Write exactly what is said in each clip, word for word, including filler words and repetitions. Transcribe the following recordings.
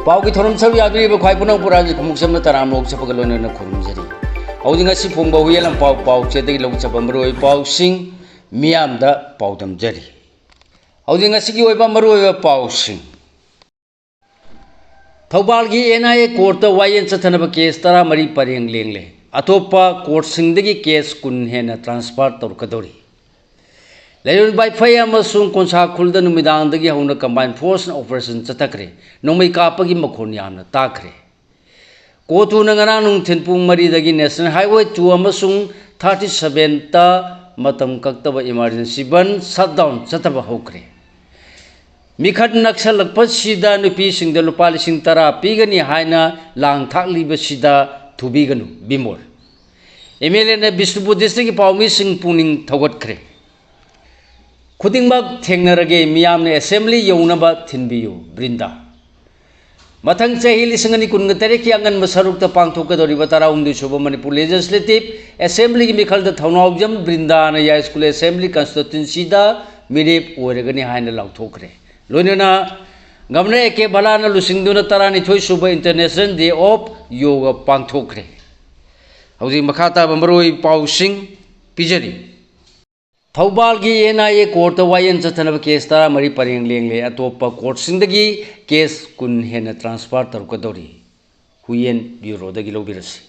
ꯄꯥꯎꯒꯤ ꯊꯧꯔꯝ ꯁꯔꯨꯛ ꯌꯥꯕꯤꯔꯤꯕ ꯈ꯭ꯋꯥꯏ ꯄꯨꯝꯅꯃꯛꯄꯨ ꯔꯥꯖ ꯈꯨꯃꯨꯛ ꯆꯝꯅ ꯇꯔꯥꯝꯅ ꯑꯣꯛꯆꯕꯒ ꯂꯣꯏꯅꯅ ꯈꯨꯔꯨꯝꯖꯔꯤ꯫ ꯍꯧꯖꯤꯛ ꯉꯁꯤ ꯐꯣꯡꯕ ꯍꯨꯏꯌꯦꯟ ꯂꯝꯄꯥꯎ ꯄꯥꯎꯆꯦꯗꯒꯤ ꯂꯧꯖꯕ ꯃꯔꯨꯑꯣꯏꯕ ꯄꯥꯎꯁꯤꯡ ꯃꯤꯌꯥꯝꯗ ꯄꯥꯎꯗꯝꯖꯔꯤ꯫ ꯍꯧꯖꯤꯛ ꯉꯁꯤꯒꯤ ꯑꯣꯏꯕ ꯃꯔꯨꯑꯣꯏꯕ ꯄꯥꯎꯁꯤꯡ꯫ ꯊꯧꯕꯥꯜꯒꯤ ꯑꯦꯟ ꯑꯥꯏ ꯑꯦ ꯀꯣꯔꯠꯇ ꯋꯥꯌꯦꯜ ꯆꯠꯊꯅꯕ ꯀꯦꯁ ꯇꯔꯥꯃꯔꯤ ꯄꯔꯦꯡ ꯂꯦꯡꯂꯦ꯫ ꯑꯇꯣꯞꯄ ꯀꯣꯔꯠꯁꯤꯡꯗꯒꯤ ꯀꯦꯁ ꯀꯨꯟ ꯍꯦꯟꯅ ꯇ꯭ꯔꯥꯟꯁꯐꯔ ꯇꯧꯔꯛꯀꯗꯧꯔꯤ꯫ ꯂꯩꯔꯣꯟ ꯕꯥꯏꯐꯩ ꯑꯃꯁꯨꯡ ꯀꯣꯟꯁꯥꯈꯨꯜꯗ ꯅꯨꯃꯤꯗꯥꯡꯗꯒꯤ ꯍꯧꯅ ꯀꯝꯕꯥꯏꯟ ꯐꯣꯔꯁꯅ ꯑꯣꯄꯔꯦꯁꯟ ꯆꯠꯊꯈ꯭ꯔꯦ꯫ ꯅꯣꯡꯃꯩ ꯀꯥꯞꯄꯒꯤ ꯃꯈꯣꯟ ꯌꯥꯝꯅ ꯇꯥꯈ꯭ꯔꯦ꯫ ꯀꯣꯇꯨꯅ ꯉꯔꯥꯡ ꯅꯨꯡꯊꯤꯜ ꯄꯨꯡ ꯃꯔꯤꯗꯒꯤ ꯅꯦꯁꯅꯦꯜ ꯍꯥꯏꯋꯦ ꯇꯨ ꯑꯃꯁꯨꯡ ꯊꯥꯔꯇꯤ ꯁꯚꯦꯟꯇ ꯃꯇꯝ ꯀꯛꯇꯕ ꯏꯃꯥꯔꯖꯦꯟꯁꯤ ꯕꯟ ꯁꯠꯗꯥꯎꯟ ꯆꯠꯊꯕ ꯍꯧꯈ꯭ꯔꯦ꯫ ꯃꯤꯈꯠ ꯅꯛꯁꯜꯂꯛꯄꯁꯤꯗ ꯅꯨꯄꯤꯁꯤꯡꯗ ꯂꯨꯄꯥ ꯂꯤꯁꯤꯡ ꯇꯔꯥ ꯄꯤꯒꯅꯤ ꯍꯥꯏꯅ ꯂꯥꯡ ꯊꯥꯛꯂꯤꯕꯁꯤꯗ ꯊꯨꯕꯤꯒꯅꯨ, ꯕꯤꯃꯣꯜ꯫ ꯑꯦꯝ ꯑꯦꯜ ꯑꯦꯅ ꯕꯤꯁꯅꯨꯄꯨꯔ ꯗꯤꯁꯇ꯭ꯔꯤꯛꯀꯤ ꯄꯥꯎꯃꯤꯁꯤꯡ ꯄꯨꯛꯅꯤꯡ ꯊꯧꯒꯠꯈ꯭ꯔꯦ꯫ ꯈꯨꯗꯤꯡꯃꯛ ꯊꯦꯡꯅꯔꯒꯦ, ꯃꯤꯌꯥꯝꯅ ꯑꯦꯁꯦꯝꯕ꯭ꯂꯤ ꯌꯧꯅꯕ ꯊꯤꯟꯕꯤꯌꯨ, ꯕ꯭ꯔꯤꯟꯗꯥ꯫ ꯃꯊꯪ ꯆꯍꯤ ꯂꯤꯁꯤꯡ ꯑꯅꯤ ꯀꯨꯟꯒ ꯇꯔꯦꯠꯀꯤ ꯑꯉꯟꯕ ꯁꯔꯨꯛꯇ ꯄꯥꯡꯊꯣꯛꯀꯗꯧꯔꯤꯕ ꯇꯔꯥꯍꯨꯝꯗꯣꯏ ꯁꯨꯕ ꯃꯅꯤꯄꯨꯔ ꯂꯦꯖꯤꯁꯂꯦꯇꯤꯚ ꯑꯦꯁꯦꯝꯕ꯭ꯂꯤꯒꯤ ꯃꯤꯈꯜꯗ ꯊꯧꯅꯥꯎꯖꯝ ꯕ꯭ꯔꯤꯟꯗꯥꯅ ꯌꯥꯏꯁ꯭ꯀꯨꯜ ꯑꯦꯁꯦꯝꯕ꯭ꯂꯤ ꯀꯟꯁꯇꯤꯇ꯭ꯋꯦꯟꯁꯤꯗ ꯃꯤꯔꯦꯞ ꯑꯣꯏꯔꯒꯅꯤ ꯍꯥꯏꯅ ꯂꯥꯎꯊꯣꯛꯈ꯭ꯔꯦ꯫ ꯂꯣꯏꯅꯅ ꯒꯕꯔꯅꯔ ꯑꯦ ꯀꯦ ꯕꯂꯥꯅ ꯂꯨꯆꯤꯡꯗꯨꯅ ꯇꯔꯥꯅꯤꯊꯣꯏ ꯁꯨꯕ ꯏꯟꯇꯔꯅꯦꯁꯅꯦꯜ ꯗꯦ ꯑꯣꯐ ꯌꯣꯒ ꯄꯥꯡꯊꯣꯛꯈ꯭ꯔꯦ꯫ ꯍꯧꯖꯤꯛ ꯃꯈꯥ ꯇꯥꯕ ꯃꯔꯨꯑꯣꯏꯕ ꯄꯥꯎꯁꯤꯡ ꯄꯤꯖꯔꯤ꯫ ꯊꯧꯕꯥꯜꯒꯤ ꯑꯦꯟ ꯑꯥꯏ ꯑꯦ ꯀꯣꯔꯠꯇ ꯋꯥꯌꯦꯜ ꯆꯠꯊꯅꯕ ꯀꯦꯁ ꯇꯔꯥꯃꯔꯤ ꯄꯔꯦꯡ ꯂꯦꯡꯂꯦ꯫ ꯑꯇꯣꯞꯄ ꯀꯣꯔꯠꯁꯤꯡꯗꯒꯤ ꯀꯦꯁ ꯀꯨꯟ ꯍꯦꯟꯅ ꯇ꯭ꯔꯥꯟꯁꯐꯔ ꯇꯧꯔꯛꯀꯗꯧꯔꯤ꯫ ꯍꯨꯏꯌꯦꯟ ꯕ꯭ꯌꯨꯔꯣꯗꯒꯤ ꯂꯧꯕꯤꯔꯁꯤ꯫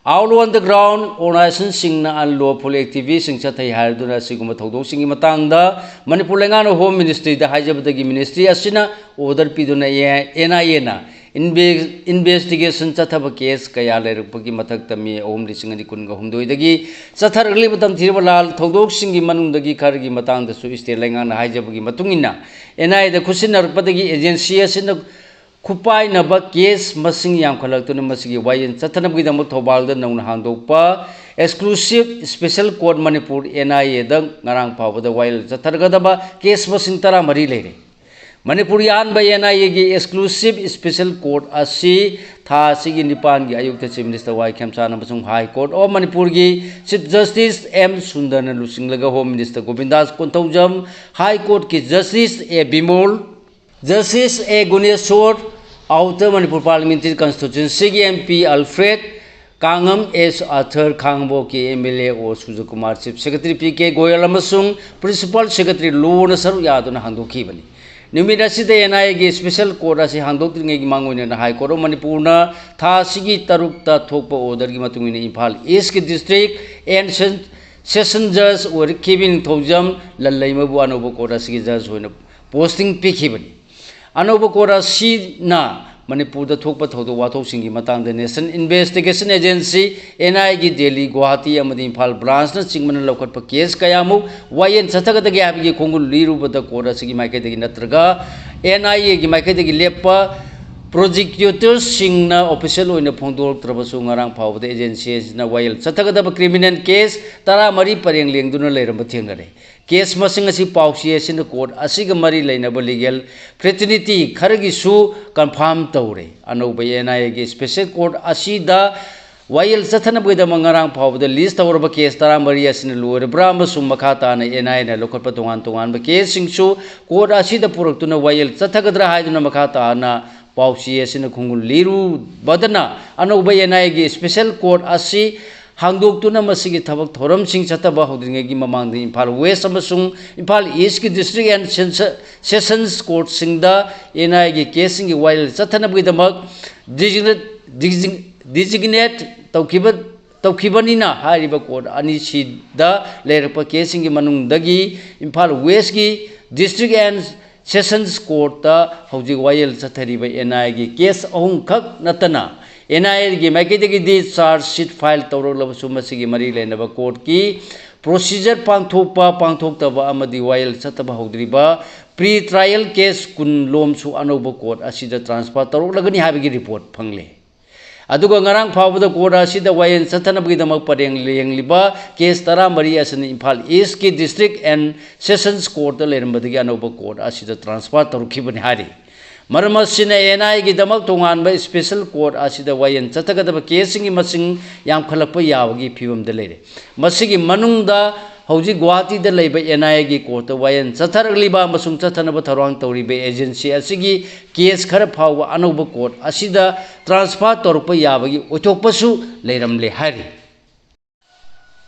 Out on the ground organizationꯁꯤꯡꯅ unlawful activistꯁꯤꯡ ꯆꯠꯊꯩ ꯍꯥꯏꯔꯗꯨꯅ ꯑꯁꯤꯒꯨꯝꯕ ꯊꯧꯗꯣꯛꯁꯤꯡꯒꯤ ꯃꯇꯥꯡꯗ ꯃꯅꯤꯄꯨꯔ ꯂꯩꯉꯥꯛꯅ ꯍꯣꯝ ꯃꯤꯅꯤꯁꯇ꯭ꯔꯤꯗ ꯍꯥꯏꯖꯕꯗꯒꯤ ꯃꯤꯅꯤꯁꯇ꯭ꯔꯤ ꯑꯁꯤꯅ ꯑꯣꯔꯗꯔ ꯄꯤꯗꯨꯅ ꯑꯦꯟ ꯑꯥꯏ ꯑꯦꯅ ꯏꯟꯚꯦꯁꯇꯤꯒꯦꯁꯟ ꯆꯠꯊꯕ ꯀꯦꯁ ꯀꯌꯥ ꯂꯩꯔꯛꯄꯒꯤ ꯃꯊꯛꯇ ꯃꯤ ꯑꯍꯨꯝ ꯂꯤꯁꯤꯡ ꯑꯅꯤ ꯀꯨꯟꯒ ꯍꯨꯝꯗꯣꯏꯗꯒꯤ ꯆꯠꯊꯔꯛꯂꯤꯕ ꯇꯝꯊꯤꯔꯕ ꯂꯥꯜ ꯊꯧꯗꯣꯛꯁꯤꯡꯒꯤ ꯃꯅꯨꯡꯗꯒꯤ ꯈꯔꯒꯤ ꯃꯇꯥꯡꯗꯁꯨ ꯁ꯭ꯇꯦꯠ ꯂꯩꯉꯥꯛꯅ ꯍꯥꯏꯖꯕꯒꯤ ꯃꯇꯨꯡ ꯏꯟꯅ ꯑꯦꯟ ꯑꯥꯏ ꯑꯦꯗ ꯈꯨꯠꯁꯤꯟꯅꯔꯛꯄꯗꯒꯤ ꯑꯦꯖꯦꯟꯁꯤ ꯑꯁꯤꯅ ꯈꯨꯄꯥꯏꯅꯕ ꯀꯦꯁ ꯃꯁꯤꯡ ꯌꯥꯝꯈꯠꯂꯛꯇꯨꯅ ꯃꯁꯤꯒꯤ ꯋꯥꯌꯦꯜ ꯆꯠꯊꯅꯕꯒꯤꯗꯃꯛ ꯊꯧꯕꯥꯜꯗ ꯅꯧꯅ ꯍꯥꯡꯗꯣꯛꯄ exclusive special court Manipur, N I ꯑꯦꯗ ꯉꯔꯥꯡ ꯐꯥꯎꯕꯗ ꯋꯥꯌꯦꯜ ꯆꯠꯊꯔꯒꯗꯕ ꯀꯦꯁ ꯃꯁꯤꯡ ꯇꯔꯥꯃꯔꯤ ꯂꯩꯔꯦ꯫ ꯃꯅꯤꯄꯨꯔꯒꯤ ꯑꯍꯥꯟꯕ ꯑꯦꯟ ꯑꯥꯏ ꯑꯦꯒꯤ ꯑꯦꯛꯁꯀ꯭ꯂꯨꯁꯤꯞ ꯁ꯭ꯄꯦꯁꯦꯜ ꯀꯣꯔꯠ ꯑꯁꯤ ꯊꯥ ꯑꯁꯤꯒꯤ ꯅꯤꯄꯥꯟꯒꯤ ꯑꯌꯨꯛꯇ ꯆꯤꯐ ꯃꯤꯅꯤꯁꯇꯔ ꯋꯥꯏ ꯈꯦꯝꯆꯥꯟ ꯑꯃꯁꯨꯡ ꯍꯥꯏ ꯀꯣꯔꯠ ꯑꯣꯐ ꯃꯅꯤꯄꯨꯔꯒꯤ ꯆꯤꯐ ꯖꯁꯇꯤꯁ ꯑꯦꯝ ꯁꯨꯟꯗꯔꯅ ꯂꯨꯆꯤꯡꯂꯒ home minister Govindas Konthoujam, high ꯀꯣꯔꯠꯀꯤ justice A Bimol, justice A Guneshwar, Outer Manipur Parliamentary Constituencyꯒꯤ M P Alfred ꯀꯥꯡꯉꯝ, S Arthur, ꯈꯥꯡꯉꯕꯣꯛꯀꯤ M L A O Surjakumar, Chief Secretary P K Goyal ꯑꯃꯁꯨꯡ Principal Secretary ꯂꯣꯅ ꯁꯔꯨꯛ ꯌꯥꯗꯨꯅ ꯍꯥꯡꯗꯣꯛꯈꯤꯕꯅꯤ꯫ ꯅꯨꯃꯤꯠ ꯑꯁꯤꯗ N I Aꯒꯤ special court ꯑꯁꯤ ꯍꯥꯡꯗꯣꯛꯇ꯭ꯔꯤꯉꯩꯒꯤ ꯃꯥꯡꯑꯣꯏꯅꯅ High Court of ꯃꯅꯤꯄꯨꯔꯅ ꯊꯥ ꯑꯁꯤꯒꯤ ꯇꯔꯨꯛꯇ ꯊꯣꯛꯄ orderꯒꯤ ꯃꯇꯨꯡ ꯏꯟꯅ Imphal Eastꯀꯤ District and Session Judge ꯑꯣꯏꯔꯛꯈꯤꯕ ꯅꯤꯡꯊꯧꯖꯝ ꯂꯜꯂꯩꯃꯕꯨ ꯑꯅꯧꯕ court ꯑꯁꯤꯒꯤ judge ꯑꯣꯏꯅ posting ꯄꯤꯈꯤꯕꯅꯤ꯫ ꯑꯅꯧꯕ court ꯑꯁꯤꯅ ꯃꯅꯤꯄꯨꯔꯗ ꯊꯣꯛꯄ ꯊꯧꯗꯣꯛ ꯋꯥꯊꯣꯛꯁꯤꯡꯒꯤ ꯃꯇꯥꯡꯗ National Investigation Agency, N I Aꯒꯤ Delhi, Guwahati ꯑꯃꯗꯤ ꯏꯝꯐꯥꯜ branchꯅꯆꯤꯡꯕꯅ ꯂꯧꯈꯠꯄ case ꯀꯌꯥꯃꯨꯛ ꯋꯥꯌꯦꯜ ꯆꯠꯊꯒꯗꯒꯦ ꯍꯥꯏꯕꯒꯤ ꯈꯣꯡꯒꯨꯜ ꯂꯤꯔꯨꯕꯗ court ꯑꯁꯤꯒꯤ ꯃꯥꯏꯀꯩꯗꯒꯤ ꯅꯠꯇ꯭ꯔꯒ N I Aꯒꯤ ꯃꯥꯏꯀꯩꯗꯒꯤ ꯂꯦꯞꯄ prosecutorꯁꯤꯡꯅ official ꯑꯣꯏꯅ ꯐꯣꯡꯗꯣꯔꯛꯇ꯭ꯔꯕꯁꯨ ꯉꯔꯥꯡ ꯐꯥꯎꯕꯗ agency ꯑꯁꯤꯅ ꯋꯥꯌꯦꯜ ꯆꯠꯊꯒꯗꯕ criminal case ꯇꯔꯥꯃꯔꯤ ꯄꯔꯦꯡ ꯂꯦꯡꯗꯨꯅ ꯂꯩꯔꯝꯕ ꯊꯦꯡꯅꯔꯦ꯫ Case ꯃꯁꯤꯡ ꯑꯁꯤ ꯄꯥꯎꯆꯦ ꯑꯁꯤꯅ court ꯑꯁꯤꯒ ꯃꯔꯤ ꯂꯩꯅꯕ legal fraternity ꯈꯔꯒꯤꯁꯨ confirm ꯇꯧꯔꯦ꯫ ꯑꯅꯧꯕ N I Aꯒꯤ special court ꯑꯁꯤꯗ ꯋꯥꯌꯦꯜ ꯆꯠꯊꯅꯕꯒꯤꯗꯃꯛ ꯉꯔꯥꯡ ꯐꯥꯎꯕꯗ list ꯇꯧꯔꯕ case ꯇꯔꯥꯃꯔꯤ ꯑꯁꯤꯅ ꯂꯣꯏꯔꯕ꯭ꯔꯥ ꯑꯃꯁꯨꯡ ꯃꯈꯥ ꯇꯥꯅ N I Aꯅ ꯂꯧꯈꯠꯄ ꯇꯣꯉꯥꯟ ꯇꯣꯉꯥꯟꯕ caseꯁꯤꯡꯁꯨ court ꯑꯁꯤꯗ ꯄꯨꯔꯛꯇꯨꯅ ꯋꯥꯌꯦꯜ ꯆꯠꯊꯒꯗ꯭ꯔꯥ ꯍꯥꯏꯗꯨꯅ ꯃꯈꯥ ꯇꯥꯅ ꯄꯥꯎꯆꯦ ꯑꯁꯤꯅ ꯈꯣꯡꯒꯨꯜ ꯂꯤꯔꯨꯕꯗꯅ ꯑꯅꯧꯕ N I Aꯒꯤ special court ꯑꯁꯤ ꯍꯥꯡꯗꯣꯛꯇꯨꯅ ꯃꯁꯤꯒꯤ ꯊꯕꯛ ꯊꯧꯔꯝꯁꯤꯡ ꯆꯠꯊꯕ ꯍꯧꯗ꯭ꯔꯤꯉꯩꯒꯤ ꯃꯃꯥꯡꯗ ꯏꯝꯐꯥꯜ West ꯑꯃꯁꯨꯡ Imphal Eastꯀꯤ District and Sessions Courtꯁꯤꯡꯗ N I Aꯒꯤ caseꯁꯤꯡꯒꯤ ꯋꯥꯌꯦꯜ ꯆꯠꯊꯅꯕꯒꯤꯗꯃꯛ designate, designate ꯇꯧꯈꯤꯕ, ꯇꯧꯈꯤꯕꯅꯤꯅ ꯍꯥꯏꯔꯤꯕ court ꯑꯅꯤꯁꯤꯗ ꯂꯩꯔꯛꯄ caseꯁꯤꯡꯒꯤ ꯃꯅꯨꯡꯗꯒꯤ ꯏꯝꯐꯥꯜ Westꯀꯤ District and Sessions Courtꯇ ꯍꯧꯖꯤꯛ ꯋꯥꯌꯦꯜ ꯆꯠꯊꯔꯤꯕ N I Aꯒꯤ case ꯑꯍꯨꯝꯈꯛ ꯅꯠꯇꯅ N I Aꯒꯤ ꯃꯥꯏꯀꯩꯗꯒꯤꯗꯤ charge sheet file ꯇꯧꯔꯛꯂꯕꯁꯨ ꯃꯁꯤꯒꯤ ꯃꯔꯤ ꯂꯩꯅꯕ courtꯀꯤ procedure ꯄꯥꯡꯊꯣꯛꯄ, ꯄꯥꯡꯊꯣꯛꯇꯕ ꯑꯃꯗꯤ ꯋꯥꯌꯦꯜ ꯆꯠꯊꯕ ꯍꯧꯗ꯭ꯔꯤꯕ pre trial case ꯀꯨꯟ ꯂꯣꯝꯁꯨ ꯑꯅꯧꯕ court ꯑꯁꯤꯗ transfer ꯇꯧꯔꯛꯂꯒꯅꯤ ꯍꯥꯏꯕꯒꯤ report ꯐꯪꯂꯦ꯫ ꯑꯗꯨꯒ ꯉꯔꯥꯡ ꯐꯥꯎꯕꯗ court ꯑꯁꯤꯗ ꯋꯥꯌꯦꯜ ꯆꯠꯊꯅꯕꯒꯤꯗꯃꯛ ꯄꯔꯦꯡ ꯂꯦꯡꯂꯤꯕ case ꯇꯔꯥꯃꯔꯤ ꯑꯁꯤꯅ ꯏꯝꯐꯥꯜ Eastꯀꯤ District and Sessions Courtꯇ ꯂꯩꯔꯝꯕꯗꯒꯤ ꯑꯅꯧꯕ court ꯑꯁꯤꯗ transfer ꯇꯧꯔꯛꯈꯤꯕꯅꯤ ꯍꯥꯏꯔꯤ꯫ ꯃꯔꯝ ꯑꯁꯤꯅ N I Aꯒꯤꯗꯃꯛ ꯇꯣꯉꯥꯟꯕ special court ꯑꯁꯤꯗ ꯋꯥꯌꯦꯜ ꯆꯠꯊꯒꯗꯕ caseꯁꯤꯡꯒꯤ ꯃꯁꯤꯡ ꯌꯥꯝꯈꯠꯂꯛꯄ ꯌꯥꯕꯒꯤ ꯐꯤꯕꯝꯗ ꯂꯩꯔꯦ꯫ ꯃꯁꯤꯒꯤ ꯃꯅꯨꯡꯗ ꯍꯧꯖꯤꯛ ꯒꯨꯋꯥꯍꯥꯇꯤꯗ ꯂꯩꯕ ꯑꯦꯟ ꯑꯥꯏ ꯑꯦꯒꯤ ꯀꯣꯔꯠꯇ ꯋꯥꯌꯦꯜ ꯆꯠꯊꯔꯛꯂꯤꯕ ꯑꯃꯁꯨꯡ ꯆꯠꯊꯅꯕ ꯊꯧꯔꯥꯡ ꯇꯧꯔꯤꯕ ꯑꯦꯖꯦꯟꯁꯤ ꯑꯁꯤꯒꯤ ꯀꯦꯁ ꯈꯔ ꯐꯥꯎꯕ ꯑꯅꯧꯕ ꯀꯣꯔꯠ ꯑꯁꯤꯗ ꯇ꯭ꯔꯥꯟꯁꯐꯔ ꯇꯧꯔꯛꯄ ꯌꯥꯕꯒꯤ ꯑꯣꯏꯊꯣꯛꯄꯁꯨ ꯂꯩꯔꯝꯂꯦ ꯍꯥꯏꯔꯤ꯫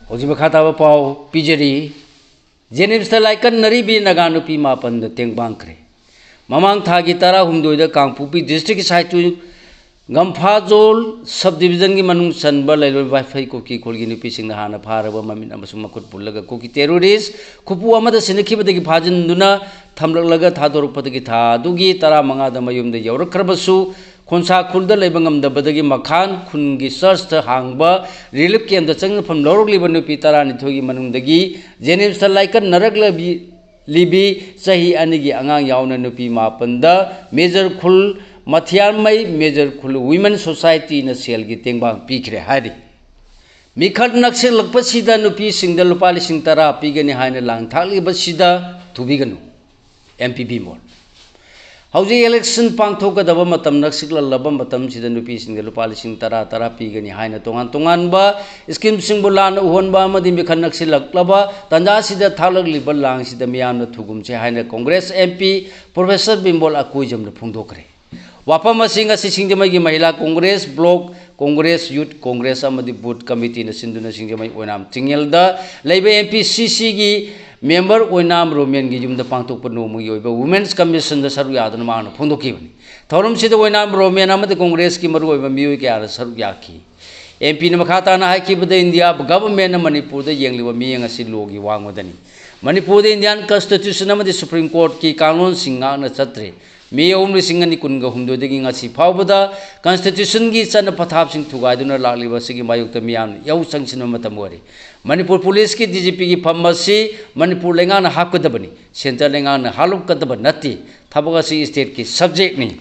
ꯍꯧꯖꯤꯛ ꯃꯈꯥ ꯇꯥꯕ ꯄꯥꯎ ꯄꯤꯖꯔꯤ꯫ ꯖꯦꯅꯤꯝꯁꯇ ꯂꯥꯏꯀꯠꯅꯔꯤꯕꯤ ꯅꯥꯒꯥ ꯅꯨꯄꯤ ꯃꯥꯄꯟꯗ ꯇꯦꯡꯕꯥꯡꯈ꯭ꯔꯦ꯫ ꯃꯃꯥꯡ ꯊꯥꯒꯤ ꯇꯔꯥꯍꯨꯝꯗꯣꯏꯗ ꯀꯥꯡꯄꯣꯛꯄꯤ ꯗꯤꯁꯇ꯭ꯔꯤꯛꯀꯤ ꯁꯥꯏꯇꯨ ꯒꯝꯐꯥꯖꯣꯜ ꯁꯕ ꯗꯤꯕꯤꯖꯟꯒꯤ ꯃꯅꯨꯡ ꯆꯟꯕ ꯂꯩꯔꯣꯏ ꯋꯥꯏꯐꯩ ꯀꯨꯀꯤ ꯈꯨꯜꯒꯤ ꯅꯨꯄꯤꯁꯤꯡꯅ ꯍꯥꯟꯅ ꯐꯥꯔꯕ ꯃꯃꯤꯠ ꯑꯃꯁꯨꯡ ꯃꯈꯨꯠ ꯄꯨꯜꯂꯒ ꯀꯨꯀꯤ ꯇꯦꯔꯣꯔꯤꯁ ꯈꯨꯄꯨ ꯑꯃꯗ ꯁꯤꯟꯅꯈꯤꯕꯗꯒꯤ ꯐꯥꯖꯤꯟꯗꯨꯅ ꯊꯝꯂꯛꯂꯒ ꯊꯥꯗꯣꯔꯛꯄꯗꯒꯤ ꯊꯥ ꯑꯗꯨꯒꯤ ꯇꯔꯥꯃꯉꯥꯗ ꯃꯌꯨꯝꯗ ꯌꯧꯔꯛꯈ꯭ꯔꯕꯁꯨ, ꯈꯣꯟꯁꯥ ꯈꯨꯜꯗ ꯂꯩꯕ ꯉꯝꯗꯕꯗꯒꯤ ꯃꯈꯥꯟ ꯈꯨꯟꯒꯤ ꯆꯔꯆꯇ ꯍꯥꯡꯕ ꯔꯤꯂꯤꯐ ꯀꯦꯝꯞꯇ ꯆꯪꯅꯐꯝ ꯂꯧꯔꯛꯂꯤꯕ ꯅꯨꯄꯤ ꯇꯔꯥꯅꯤꯊꯣꯏꯒꯤ ꯃꯅꯨꯡꯗꯒꯤ ꯖꯦꯅꯤꯝꯁꯇ ꯂꯥꯏꯀꯠꯅꯔꯛꯂꯕꯤ ꯂꯤꯕꯤ ꯆꯍꯤ ꯑꯅꯤꯒꯤ ꯑꯉꯥꯡ ꯌꯥꯎꯅ ꯅꯨꯄꯤ ꯃꯥꯄꯟꯗ ꯃꯦꯖꯔ ꯈꯨꯜ ꯃꯊꯤꯌꯥꯔꯃꯩ ꯃꯦꯖꯔ ꯈꯨꯜ ꯋꯤꯃꯦꯟ ꯁꯣꯁꯥꯏꯇꯤꯅ ꯁꯦꯜꯒꯤ ꯇꯦꯡꯕꯥꯡ ꯄꯤꯈ꯭ꯔꯦ ꯍꯥꯏꯔꯤ꯫ ꯃꯤꯈꯜ ꯅꯛꯁꯤꯜꯂꯛꯄꯁꯤꯗ ꯅꯨꯄꯤꯁꯤꯡꯗ ꯂꯨꯄꯥ ꯂꯤꯁꯤꯡ ꯇꯔꯥ ꯄꯤꯒꯅꯤ ꯍꯥꯏꯅ ꯂꯥꯡ ꯊꯥꯛꯂꯤꯕꯁꯤꯗ ꯊꯨꯕꯤꯒꯅꯨ꯫ M P Bimol. ꯍꯧꯖꯤꯛ ꯏꯂꯦꯛꯁꯟ ꯄꯥꯡꯊꯣꯛꯀꯗꯕ ꯃꯇꯝ ꯅꯛꯁꯤꯜꯂꯛꯂꯕ ꯃꯇꯝꯁꯤꯗ ꯅꯨꯄꯤꯁꯤꯡꯗ ꯂꯨꯄꯥ ꯂꯤꯁꯤꯡ ꯇꯔꯥ ꯇꯔꯥ ꯄꯤꯒꯅꯤ ꯍꯥꯏꯅ ꯇꯣꯉꯥꯟ ꯇꯣꯉꯥꯟꯕ ꯁ꯭ꯀꯤꯝꯁꯤꯡꯕꯨ ꯂꯥꯟꯅ ꯎꯍꯟꯕ ꯑꯃꯗꯤ ꯃꯤꯈꯜ ꯅꯛꯁꯤꯜꯂꯛꯂꯕ ꯇꯥꯟꯖꯥꯁꯤꯗ ꯊꯥꯛꯂꯛꯂꯤꯕ ꯂꯥꯡꯁꯤꯗ ꯃꯤꯌꯥꯝꯅ ꯊꯨꯒꯨꯝꯁꯦ ꯍꯥꯏꯅ ꯀꯣꯡꯒ꯭ꯔꯦꯁ ꯑꯦꯝ ꯄꯤ ꯄ꯭ꯔꯣꯐꯦꯁꯔ ꯕꯤꯝꯕꯣꯜ ꯑꯀꯣꯏꯖꯝꯅ ꯐꯣꯡꯗꯣꯛꯈ꯭ꯔꯦ꯫ ꯋꯥꯐꯝ ꯑꯁꯤ ꯉꯁꯤ ꯁꯤꯡꯖꯃꯩꯒꯤ ꯃꯍꯤꯂꯥ ꯀꯣꯡꯒ꯭ꯔꯦꯁ, ꯕ꯭ꯂꯣꯛ ꯀꯣꯡꯒ꯭ꯔꯦꯁ, ꯌꯨꯠ ꯀꯣꯡꯒ꯭ꯔꯦꯁ ꯑꯃꯗꯤ ꯕꯨꯊ ꯀꯃꯤꯇꯤꯅ ꯁꯤꯟꯗꯨꯅ ꯁꯤꯡꯖꯃꯩ ꯑꯣꯏꯅꯥꯝ ꯆꯤꯡꯌꯦꯜꯗ ꯂꯩꯕ ꯑꯦꯝ ꯄꯤ ꯁꯤ ꯁꯤꯒꯤ ꯃꯦꯝꯕꯔ ꯑꯣꯏꯅꯥꯝ ꯔꯣꯃꯦꯟꯒꯤ ꯌꯨꯝꯗ ꯄꯥꯡꯊꯣꯛꯄ ꯅꯣꯡꯃꯒꯤ ꯑꯣꯏꯕ ꯋꯨꯃꯦꯟꯁ ꯀꯃꯤꯁꯟꯗ ꯁꯔꯨꯛ ꯌꯥꯗꯨꯅ ꯃꯍꯥꯛꯅ ꯐꯣꯡꯗꯣꯛꯈꯤꯕꯅꯤ꯫ ꯊꯧꯔꯝꯁꯤꯗ ꯑꯣꯏꯅꯥꯝ ꯔꯣꯃꯦꯟ ꯑꯃꯗꯤ ꯀꯣꯡꯒ꯭ꯔꯦꯁꯀꯤ ꯃꯔꯨꯑꯣꯏꯕ ꯃꯤꯑꯣꯏ ꯀꯌꯥꯅ ꯁꯔꯨꯛ ꯌꯥꯈꯤ꯫ ꯑꯦꯝ ꯄꯤꯅ ꯃꯈꯥ ꯇꯥꯅ ꯍꯥꯏꯈꯤꯕꯗ, ꯏꯟꯗꯤꯌꯥ ꯒꯚꯔꯟꯃꯦꯟꯅ ꯃꯅꯤꯄꯨꯔꯗ ꯌꯦꯡꯂꯤꯕ ꯃꯤꯠꯌꯦꯡ ꯑꯁꯤ ꯂꯣꯒꯤ ꯋꯥꯡꯃꯗꯅꯤ꯫ ꯃꯅꯤꯄꯨꯔꯗ ꯏꯟꯗꯤꯌꯥꯟ ꯀꯟꯁꯇꯤꯇ꯭ꯌꯨꯁꯟ ꯑꯃꯗꯤ ꯁꯨꯄ꯭ꯔꯤꯝ ꯀꯣꯔꯠꯀꯤ ꯀꯥꯡꯂꯣꯟꯁꯤꯡ ꯉꯥꯛꯅ ꯆꯠꯇ꯭ꯔꯦ꯫ ꯃꯦ ꯑꯍꯨꯝ, ꯂꯤꯁꯤꯡ ꯑꯅꯤ ꯀꯨꯟꯒ ꯍꯨꯝꯗꯣꯏꯗꯒꯤ ꯉꯁꯤ ꯐꯥꯎꯕꯗ ꯀꯟꯁꯇꯤꯇ꯭ꯌꯨꯁꯟꯒꯤ ꯆꯠꯅ ꯄꯊꯥꯞꯁꯤꯡ ꯊꯨꯒꯥꯏꯗꯨꯅ ꯂꯥꯛꯂꯤꯕ ꯑꯁꯤꯒꯤ ꯃꯥꯌꯣꯛꯇ ꯃꯤꯌꯥꯝꯅ ꯌꯥꯍꯧ ꯆꯪꯁꯤꯟꯕ ꯃꯇꯝ ꯑꯣꯏꯔꯦ꯫ ꯃꯅꯤꯄꯨꯔ ꯄꯨꯂꯤꯁꯀꯤ ꯗꯤ ꯖꯤ ꯄꯤꯒꯤ ꯐꯝ ꯑꯁꯤ ꯃꯅꯤꯄꯨꯔ ꯂꯩꯉꯥꯛꯅ ꯍꯥꯞꯀꯗꯕꯅꯤ, ꯁꯦꯟꯇꯔ ꯂꯩꯉꯥꯛꯅ ꯍꯥꯠꯂꯛꯀꯗꯕ ꯅꯠꯇꯦ꯫ ꯊꯕꯛ ꯑꯁꯤ ꯁ꯭ꯇꯦꯠꯀꯤ ꯁꯕꯖꯦꯛꯅꯤ꯫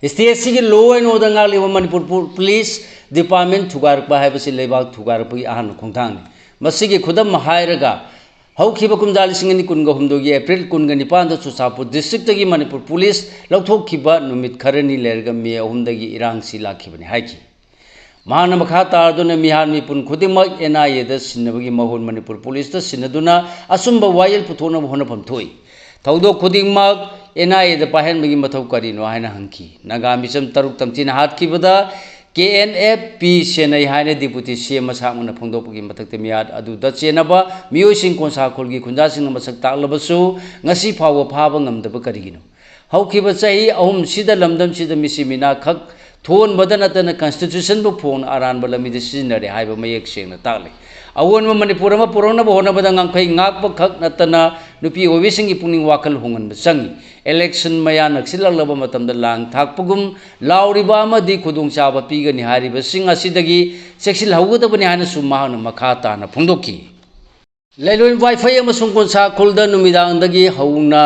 ꯁ꯭ꯇꯦꯠꯁꯤꯒꯤ ꯂꯣ ꯑꯦꯟ ꯑꯣꯔꯗꯔ ꯉꯥꯛꯂꯤꯕ ꯃꯅꯤꯄꯨꯔ ꯄꯨ-, ꯄꯨꯂꯤꯁ ꯗꯤꯄꯥꯔꯠꯃꯦꯟ ꯊꯨꯒꯥꯏꯔꯛꯄ ꯍꯥꯏꯕꯁꯤ ꯂꯩꯕꯥꯛ ꯊꯨꯒꯥꯏꯔꯛꯄꯒꯤ ꯑꯍꯥꯟꯕ ꯈꯣꯡꯊꯥꯡꯅꯤ꯫ ꯃꯁꯤꯒꯤ ꯈꯨꯗꯝ ꯍꯥꯏꯔꯒ, ꯍꯧꯈꯤꯕ ꯀꯨꯝꯖꯥ ꯂꯤꯁꯤꯡ ꯑꯅꯤ ꯀꯨꯟꯒ ꯍꯨꯝꯗꯣꯏꯒꯤ ꯑꯦꯄ꯭ꯔꯤꯜ ꯀꯨꯟꯒ ꯅꯤꯄꯥꯟꯗ ꯆꯨꯔꯆꯥꯟꯄꯨꯔ ꯗꯤꯁꯇ꯭ꯔꯤꯛꯇꯒꯤ ꯃꯅꯤꯄꯨꯔ ꯄꯨꯂꯤꯁ ꯂꯧꯊꯣꯛꯈꯤꯕ ꯅꯨꯃꯤꯠ ꯈꯔꯅꯤ ꯂꯩꯔꯒ ꯃꯦ ꯑꯍꯨꯝꯗꯒꯤ ꯏꯔꯥꯡꯁꯤ ꯂꯥꯛꯈꯤꯕꯅꯤ ꯍꯥꯏꯈꯤ꯫ ꯃꯍꯥꯛꯅ ꯃꯈꯥ ꯇꯥꯔꯗꯨꯅ ꯃꯤꯍꯥꯠ ꯃꯤꯄꯨꯟ ꯈꯨꯗꯤꯡꯃꯛ ꯑꯦꯟ ꯑꯥꯏ ꯑꯦꯗ ꯁꯤꯟꯅꯕꯒꯤ ꯃꯍꯨꯠ ꯃꯅꯤꯄꯨꯔ ꯄꯨꯂꯤꯁꯇ ꯁꯤꯟꯅꯗꯨꯅ ꯑꯆꯨꯝꯕ ꯋꯥꯌꯦꯜ ꯄꯨꯊꯣꯛꯅꯕ ꯍꯣꯠꯅꯐꯝ ꯊꯣꯛꯏ꯫ ꯊꯧꯗꯣꯛ ꯈꯨꯗꯤꯡꯃꯛ ꯑꯦꯟ ꯑꯥꯏ ꯑꯦꯗ ꯄꯥꯏꯍꯟꯕꯒꯤ ꯃꯊꯧ ꯀꯔꯤꯅꯣ ꯍꯥꯏꯅ ꯍꯪꯈꯤ꯫ ꯅꯥꯒꯥ ꯃꯤꯆꯝ ꯇꯔꯨꯛ ꯇꯝꯊꯤꯅ ꯍꯥꯠꯈꯤꯕꯗ ꯀꯦ ꯑꯦꯟ ꯑꯦꯐ ꯄꯤ ꯁꯦꯟꯅꯩ ꯍꯥꯏꯅ ꯗꯤꯄꯨꯇꯤ ꯁꯤ ꯑꯦꯝ ꯃꯁꯥꯃꯛꯅ ꯐꯣꯡꯗꯣꯛꯄꯒꯤ ꯃꯊꯛꯇ ꯃꯤꯍꯥꯠ ꯑꯗꯨꯗ ꯆꯦꯟꯅꯕ ꯃꯤꯑꯣꯏꯁꯤꯡ ꯀꯣꯟꯁꯥ ꯈꯨꯜꯒꯤ ꯈꯨꯟꯖꯥꯁꯤꯡꯅ ꯃꯁꯛ ꯇꯥꯛꯂꯕꯁꯨ ꯉꯁꯤ ꯐꯥꯎꯕ ꯐꯥꯕ ꯉꯝꯗꯕ ꯀꯔꯤꯒꯤꯅꯣ? ꯍꯧꯈꯤꯕ ꯆꯍꯤ ꯑꯍꯨꯝꯁꯤꯗ ꯂꯝꯗꯝꯁꯤꯗ ꯃꯤꯁꯤ ꯃꯤꯅꯥ ꯈꯛ ꯊꯣꯛꯍꯟꯕꯗ ꯅꯠꯇꯅ ꯀꯟꯁꯇꯤꯇ꯭ꯌꯨꯁꯟꯕꯨ ꯐꯣꯡꯅ ꯑꯔꯥꯟꯕ ꯂꯝꯕꯤꯗ ꯁꯤꯖꯤꯟꯅꯔꯦ ꯍꯥꯏꯕ ꯃꯌꯦꯛ ꯁꯦꯡꯅ ꯇꯥꯛꯂꯤ꯫ ꯑꯑꯣꯟꯕ ꯃꯅꯤꯄꯨꯔ ꯑꯃ ꯄꯨꯔꯛꯅꯕ ꯍꯣꯠꯅꯕꯗ ꯉꯝꯈꯩ ꯉꯥꯛꯄ ꯈꯛ ꯅꯠꯇꯅ ꯅꯨꯄꯤ ꯑꯣꯏꯕꯤꯁꯤꯡꯒꯤ ꯄꯨꯛꯅꯤꯡ ꯋꯥꯈꯜ ꯍꯣꯡꯍꯟꯕ ꯆꯪꯏ꯫ ꯏꯂꯦꯛꯁꯟ ꯃꯌꯥ ꯅꯛꯁꯤꯜꯂꯛꯂꯕ ꯃꯇꯝꯗ ꯂꯥꯡ ꯊꯥꯛꯄꯒꯨꯝ ꯂꯥꯎꯔꯤꯕ ꯑꯃꯗꯤ ꯈꯨꯗꯣꯡꯆꯥꯕ ꯄꯤꯒꯅꯤ ꯍꯥꯏꯔꯤꯕꯁꯤꯡ ꯑꯁꯤꯗꯒꯤ ꯆꯦꯛꯁꯤꯜꯍꯧꯒꯗꯕꯅꯤ ꯍꯥꯏꯅꯁꯨ ꯃꯍꯥꯛꯅ ꯃꯈꯥ ꯇꯥꯅ ꯐꯣꯡꯗꯣꯛꯈꯤ꯫ ꯂꯩꯂꯣꯏ ꯋꯥꯏꯐꯩ ꯑꯃꯁꯨꯡ ꯀꯣꯟꯁꯥ ꯈꯨꯜꯗ ꯅꯨꯃꯤꯗꯥꯡꯗꯒꯤ ꯍꯧꯅ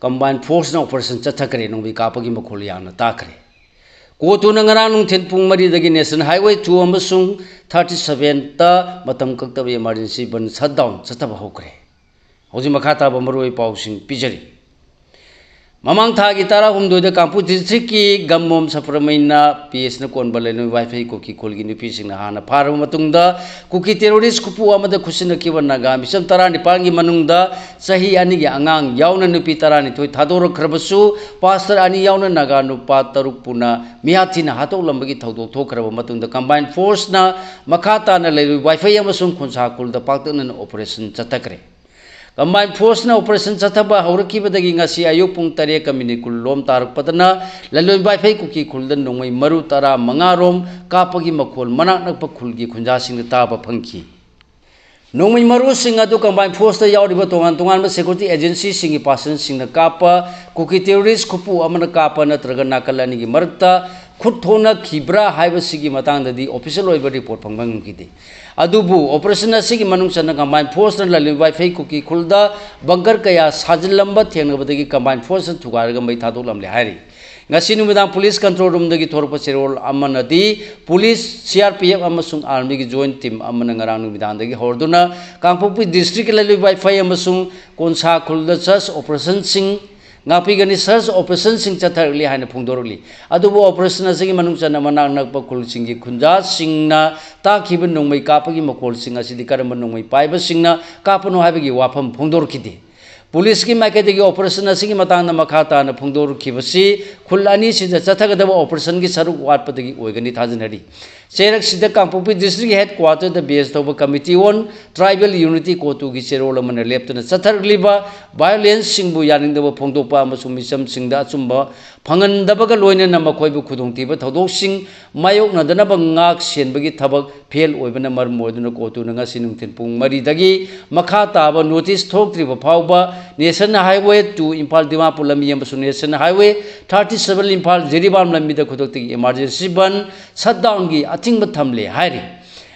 ꯀꯝꯕꯥꯏꯟ ꯐꯣꯔꯁꯅ ꯑꯣꯄꯔꯦꯁꯟ ꯆꯠꯊꯈ꯭ꯔꯦ꯫ ꯅꯣꯡꯃꯩ ꯀꯥꯞꯄꯒꯤ ꯃꯈꯣꯜ ꯌꯥꯝꯅ ꯇꯥꯈ꯭ꯔꯦ꯫ ꯀꯣꯇꯨꯅ ꯉꯔꯥꯡ ꯅꯨꯡꯊꯤꯜ ꯄꯨꯡ ꯃꯔꯤꯗꯒꯤ ꯅꯦꯁꯅꯦꯜ ꯍꯥꯏꯋꯦ ꯇꯨ ꯑꯃꯁꯨꯡ ꯊꯥꯔꯇꯤ ꯁꯚꯦꯟꯗ ꯃꯇꯝ ꯀꯛꯇꯕ ꯏꯃꯥꯔꯖꯦꯟꯁꯤ ꯕꯟ ꯁꯠ ꯗꯥꯎꯟ ꯆꯠꯊꯕ ꯍꯧꯈ꯭ꯔꯦ꯫ ꯍꯧꯖꯤꯛ ꯃꯈꯥ ꯇꯥꯕ ꯃꯔꯨꯑꯣꯏꯕ ꯄꯥꯎꯁꯤꯡ ꯄꯤꯖꯔꯤ꯫ ꯃꯃꯥꯡ ꯊꯥꯒꯤ ꯇꯔꯥꯍꯨꯝꯗꯣꯏꯗ ꯀꯥꯡꯄꯣꯛꯄꯤ ꯗꯤꯁꯇ꯭ꯔꯤꯛꯀꯤ ꯒꯝꯕꯣꯝ ꯁꯄ꯭ꯔꯃꯩꯅ ꯄꯤ ꯑꯦꯁꯅ ꯀꯣꯟꯕ ꯂꯩꯂꯣꯏ ꯋꯥꯏꯐꯩ ꯀꯨꯀꯤ ꯈꯨꯜꯒꯤ ꯅꯨꯄꯤꯁꯤꯡꯅ ꯍꯥꯟꯅ ꯐꯥꯔꯕ ꯃꯇꯨꯡꯗ ꯀꯨꯀꯤ ꯇꯦꯔꯣꯔꯤꯁ ꯈꯨꯄꯨ ꯑꯃꯗ ꯈꯨꯠꯁꯤꯟꯅꯈꯤꯕ ꯅꯥꯒꯥ ꯃꯤꯆꯝ ꯇꯔꯥꯅꯤꯄꯥꯟꯒꯤ ꯃꯅꯨꯡꯗ ꯆꯍꯤ ꯑꯅꯤꯒꯤ ꯑꯉꯥꯡ ꯌꯥꯎꯅ ꯅꯨꯄꯤ ꯇꯔꯥꯅꯤꯊꯣꯏ ꯊꯥꯗꯣꯔꯛꯈ꯭ꯔꯕꯁꯨ, ꯄꯥꯁꯇꯔ ꯑꯅꯤ ꯌꯥꯎꯅ ꯅꯥꯒꯥ ꯅꯨꯄꯥ ꯇꯔꯨꯛ ꯄꯨꯟꯅ ꯃꯤꯍꯥꯠ ꯊꯤꯅ ꯍꯥꯠꯇꯣꯛꯂꯝꯕꯒꯤ ꯊꯧꯗꯣꯛ ꯊꯣꯛꯈ꯭ꯔꯕ ꯃꯇꯨꯡꯗ ꯀꯝꯕꯥꯏꯟ ꯐꯣꯔꯁꯅ ꯃꯈꯥ ꯇꯥꯅ ꯂꯩꯂꯣꯏ ꯋꯥꯏꯐꯩ ꯑꯃꯁꯨꯡ ꯈꯣꯟꯁꯥ ꯈꯨꯜꯗ ꯄꯥꯛꯇꯛꯅꯅ ꯑꯣꯄꯔꯦꯁꯟ ꯆꯠꯊꯈ꯭ꯔꯦ꯫ ꯀꯝꯕꯥꯏꯟ ꯐꯣꯔꯁꯅ ꯑꯣꯄꯔꯦꯁꯟ ꯆꯠꯊꯕ ꯍꯧꯔꯛꯈꯤꯕꯗꯒꯤ ꯉꯁꯤ ꯑꯌꯨꯛ ꯄꯨꯡ ꯇꯔꯦꯠꯀ ꯃꯤꯅꯤꯠ ꯀꯨꯟ ꯂꯣꯝ ꯇꯥꯔꯛꯄꯗꯅ ꯂꯩꯂꯣꯏ ꯋꯥꯏꯐꯩ ꯀꯨꯀꯤ ꯈꯨꯜꯗ ꯅꯣꯡꯃꯩ ꯃꯔꯨ ꯇꯔꯥ ꯃꯉꯥ ꯔꯣꯝ ꯀꯥꯞꯄꯒꯤ ꯃꯈꯣꯜ ꯃꯅꯥꯛ ꯅꯛꯄ ꯈꯨꯜꯒꯤ ꯈꯨꯟꯖꯥꯁꯤꯡꯗ ꯇꯥꯕ ꯐꯪꯈꯤ꯫ ꯅꯣꯡꯃꯩ ꯃꯔꯨꯁꯤꯡ ꯑꯗꯨ ꯀꯝꯕꯥꯏꯟ ꯐꯣꯔꯁꯇ ꯌꯥꯎꯔꯤꯕ ꯇꯣꯉꯥꯟ ꯇꯣꯉꯥꯟꯕ ꯁꯦꯀ꯭ꯌꯨꯔꯤꯇꯤ ꯑꯦꯖꯦꯟꯁꯤꯁꯤꯡꯒꯤ ꯄꯥꯔꯁꯟꯁꯤꯡꯅ ꯀꯥꯞꯄ ꯀꯨꯀꯤ ꯇꯦꯔꯣꯔꯤꯁ ꯈꯨꯄꯨ ꯑꯃꯅ ꯀꯥꯞꯄ ꯅꯠꯇ꯭ꯔꯒ ꯅꯥꯀꯜ ꯑꯅꯤꯒꯤ ꯃꯔꯛꯇ ꯈꯨꯠ ꯊꯣꯛꯅꯈꯤꯕ꯭ꯔꯥ ꯍꯥꯏꯕꯁꯤꯒꯤ ꯃꯇꯥꯡꯗꯗꯤ ꯑꯣꯐꯤꯁꯤꯌꯦꯜ ꯑꯣꯏꯕ ꯔꯤꯄꯣꯔꯠ ꯐꯪꯕ ꯉꯝꯈꯤꯗꯦ꯫ ꯑꯗꯨꯕꯨ ꯑꯣꯄꯔꯦꯁꯟ ꯑꯁꯤꯒꯤ ꯃꯅꯨꯡ ꯆꯟꯅ ꯀꯝꯕꯥꯏꯟ ꯐꯣꯔꯁꯅ ꯂꯥꯂꯤꯕꯥꯏꯐꯩ ꯀꯨꯀꯤ ꯈꯨꯜꯗ ꯕꯪꯀꯔ ꯀꯌꯥ ꯁꯥꯖꯤꯜꯂꯝꯕ ꯊꯦꯡꯅꯕꯗꯒꯤ ꯀꯝꯕꯥꯏꯟ ꯐꯣꯔꯁꯅ ꯊꯨꯒꯥꯏꯔꯒ ꯃꯩ ꯊꯥꯗꯣꯛꯂꯝꯂꯦ ꯍꯥꯏꯔꯤ꯫ ꯉꯁꯤ ꯅꯨꯃꯤꯗꯥꯡ ꯄꯨꯂꯤꯁ ꯀꯟꯇ꯭ꯔꯣꯜ ꯔꯨꯝꯗꯒꯤ ꯊꯣꯔꯛꯄ ꯆꯦꯔꯣꯜ ꯑꯃꯅꯗꯤ police, C R P F ꯑꯃꯁꯨꯡ ꯑꯥꯔꯃꯤꯒꯤ ꯖꯣꯏꯟ ꯇꯤꯝ ꯑꯃꯅ ꯉꯔꯥꯡ ꯅꯨꯃꯤꯗꯥꯡꯗꯒꯤ ꯍꯧꯔꯗꯨꯅ ꯀꯥꯡꯄꯣꯛꯄꯤ ꯗꯤꯁꯇ꯭ꯔꯤꯛꯀꯤ ꯂꯥꯂꯤꯕꯥꯏꯐꯩ ꯑꯃꯁꯨꯡ ꯀꯣꯟꯁꯥ ꯈꯨꯜꯗ ꯁꯔꯆ ꯑꯣꯄꯔꯦꯁꯟꯁꯤꯡ ꯉꯥꯛꯄꯤꯒꯅꯤ search operationꯁꯤꯡ ꯆꯠꯊꯔꯛꯂꯤ ꯍꯥꯏꯅ ꯐꯣꯡꯗꯣꯔꯛꯂꯤ꯫ ꯑꯗꯨꯕꯨ operation ꯑꯁꯤꯒꯤ ꯃꯅꯨꯡ ꯆꯟꯅ ꯃꯅꯥꯛ ꯅꯛꯄ ꯈꯨꯜꯁꯤꯡꯒꯤ ꯈꯨꯟꯖꯥꯁꯤꯡꯅ ꯇꯥꯛꯈꯤꯕ ꯅꯣꯡꯃꯩ ꯀꯥꯞꯄꯒꯤ ꯃꯈꯣꯜꯁꯤꯡ ꯑꯁꯤꯗꯤ ꯀꯔꯝꯕ ꯅꯣꯡꯃꯩ ꯄꯥꯏꯕꯁꯤꯡꯅ ꯀꯥꯞꯄꯅꯣ ꯍꯥꯏꯕꯒꯤ ꯋꯥꯐꯝ ꯐꯣꯡꯗꯣꯔꯛꯈꯤꯗꯦ꯫ ꯄꯨꯂꯤꯁꯀꯤ ꯃꯥꯏꯀꯩꯗꯒꯤ operation ꯑꯁꯤꯒꯤ ꯃꯇꯥꯡꯗ ꯃꯈꯥ ꯇꯥꯅ ꯐꯣꯡꯗꯣꯔꯛꯈꯤꯕꯁꯤ ꯈꯨꯜ ꯑꯅꯤꯁꯤꯗ ꯆꯠꯊꯒꯗꯕ operationꯒꯤ ꯁꯔꯨꯛ ꯋꯥꯠꯄꯗꯒꯤ ꯑꯣꯏꯒꯅꯤ ꯊꯥꯖꯅꯔꯤ꯫ ꯆꯩꯔꯛꯁꯤꯗ ꯀꯥꯡꯄꯣꯛꯄꯤ district headquarterꯗ base ꯇꯧꯕ Committee on Tribal Unity, ꯀꯣꯇꯨꯒꯤ ꯆꯦꯔꯣꯜ ꯑꯃꯅ ꯂꯦꯞꯇꯅ ꯆꯠꯊꯔꯛꯂꯤꯕ violenceꯁꯤꯡꯕꯨ ꯌꯥꯅꯤꯡꯗꯕ ꯐꯣꯡꯗꯣꯛꯄ ꯑꯃꯁꯨꯡ ꯃꯤꯆꯝꯁꯤꯡꯗ ꯑꯆꯨꯝꯕ ꯐꯪꯍꯟꯗꯕꯒ ꯂꯣꯏꯅꯅ ꯃꯈꯣꯏꯕꯨ ꯈꯨꯗꯣꯡꯊꯤꯕ ꯊꯧꯗꯣꯛꯁꯤꯡ ꯃꯥꯌꯣꯛꯅꯗꯅꯕ ꯉꯥꯛ ꯁꯦꯟꯕꯒꯤ ꯊꯕꯛ fail ꯑꯣꯏꯕꯅ ꯃꯔꯝ ꯑꯣꯏꯗꯨꯅ ꯀꯣꯇꯨꯅ ꯉꯁꯤ ꯅꯨꯡꯊꯤꯜ ꯄꯨꯡ ꯃꯔꯤꯗꯒꯤ ꯃꯈꯥ ꯇꯥꯕ notice ꯊꯣꯛꯇ꯭ꯔꯤꯕ ꯐꯥꯎꯕ National Highway two Imphal Dimapur ꯂꯝꯕꯤ ꯑꯃꯁꯨꯡ National Highway thirty seven Imphal Jiribam ꯂꯝꯕꯤꯗ ꯈꯨꯗꯛꯇꯒꯤ emergency ꯕꯟ, shutdownꯒꯤ ꯑꯊꯤꯡꯕ ꯊꯝꯂꯦ ꯍꯥꯏꯔꯤ꯫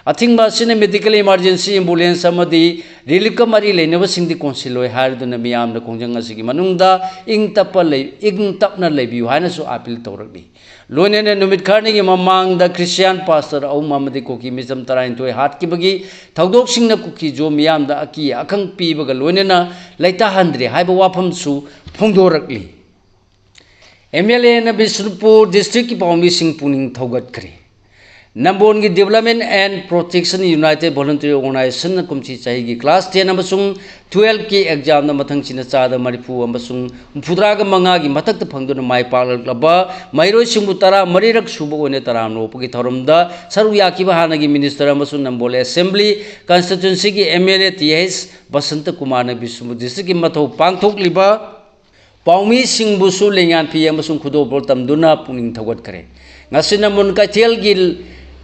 ꯑꯊꯤꯡꯕ ꯑꯁꯤꯅ medical emergency ambulance ꯑꯃꯗꯤ reliefꯀ ꯃꯔꯤ ꯂꯩꯅꯕꯁꯤꯡꯗꯤ ꯀꯣꯟꯁꯤꯜꯂꯣꯏ ꯍꯥꯏꯔꯗꯨꯅ ꯃꯤꯌꯥꯝꯅ ꯈꯣꯡꯖꯪ ꯑꯁꯤꯒꯤ ꯃꯅꯨꯡꯗ ꯏꯪ ꯇꯞꯄ ꯂꯩ-, ꯏꯪ ꯇꯞꯅ ꯂꯩꯕꯤꯌꯨ ꯍꯥꯏꯅꯁꯨ appeal ꯇꯧꯔꯛꯂꯤ꯫ ꯂꯣꯏꯅꯅ ꯅꯨꯃꯤꯠ ꯈꯔꯅꯤꯒꯤ ꯃꯃꯥꯡꯗ Christian pastor ꯑꯍꯨꯝ ꯑꯃꯗꯤ ꯀꯨꯀꯤ ꯃꯤꯆꯝ ꯇꯔꯥꯅꯤꯊꯣꯏ ꯍꯥꯠꯈꯤꯕꯒꯤ ꯊꯧꯗꯣꯛꯁꯤꯡꯅ ꯀꯨꯀꯤ ꯖꯣ ꯃꯤꯌꯥꯝꯗ ꯑꯀꯤ ꯑꯈꯪ ꯄꯤꯕꯒ ꯂꯣꯏꯅꯅ ꯂꯩꯇꯥꯍꯟꯗ꯭ꯔꯦ ꯍꯥꯏꯕ ꯋꯥꯐꯝꯁꯨ ꯐꯣꯡꯗꯣꯔꯛꯂꯤ꯫ MLAꯅ ꯕꯤꯁꯅꯨꯄꯨꯔ districtꯀꯤ ꯄꯥꯎꯃꯤꯁꯤꯡ ꯄꯨꯛꯅꯤꯡ ꯊꯧꯒꯠꯈ꯭ꯔꯦ꯫ ꯅꯝꯕꯣꯜꯒꯤ Development and Protection United Voluntary Organizationꯅ ꯀꯨꯝꯁꯤ ꯆꯍꯤꯒꯤ class ten ꯑꯃꯁꯨꯡ twelveꯀꯤ examꯗ ꯃꯊꯪꯁꯤꯅ ꯆꯥꯗ ꯃꯔꯤꯐꯨ ꯑꯃꯁꯨꯡ ꯍꯨꯝꯐꯨꯇꯔꯥꯒ ꯃꯉꯥꯒꯤ ꯃꯊꯛꯇ ꯐꯪꯗꯨꯅ ꯃꯥꯏ ꯄꯥꯛꯂꯛꯂꯕ ꯃꯍꯩꯔꯣꯏꯁꯤꯡꯕꯨ ꯇꯔꯥ ꯃꯔꯤꯔꯛ ꯁꯨꯕ ꯑꯣꯏꯅ ꯇꯔꯥꯝꯅ ꯑꯣꯛꯄꯒꯤ ꯊꯧꯔꯝꯗ ꯁꯔꯨꯛ ꯌꯥꯈꯤꯕ ꯍꯥꯟꯅꯒꯤ minister ꯑꯃꯁꯨꯡ ꯅꯝꯕꯣꯜ assembly constituencyꯒꯤ MLA Th ꯕꯁꯟꯇ ꯀꯨꯃꯥꯔꯅ ꯕꯤꯁꯅꯨꯄꯨꯔ districtꯀꯤ ꯃꯊꯧ ꯄꯥꯡꯊꯣꯛꯂꯤꯕ ꯄꯥꯎꯃꯤꯁꯤꯡꯕꯨꯁꯨ ꯂꯦꯡꯌꯥꯟ ꯐꯤ ꯑꯃꯁꯨꯡ ꯈꯨꯗꯣꯜꯄꯣꯠ ꯇꯝꯗꯨꯅ ꯄꯨꯛꯅꯤꯡ ꯊꯧꯒꯠꯈ꯭ꯔꯦ꯫ ꯉꯁꯤ ꯅꯝꯕꯣꯜ ꯀꯩꯊꯦꯜꯒꯤ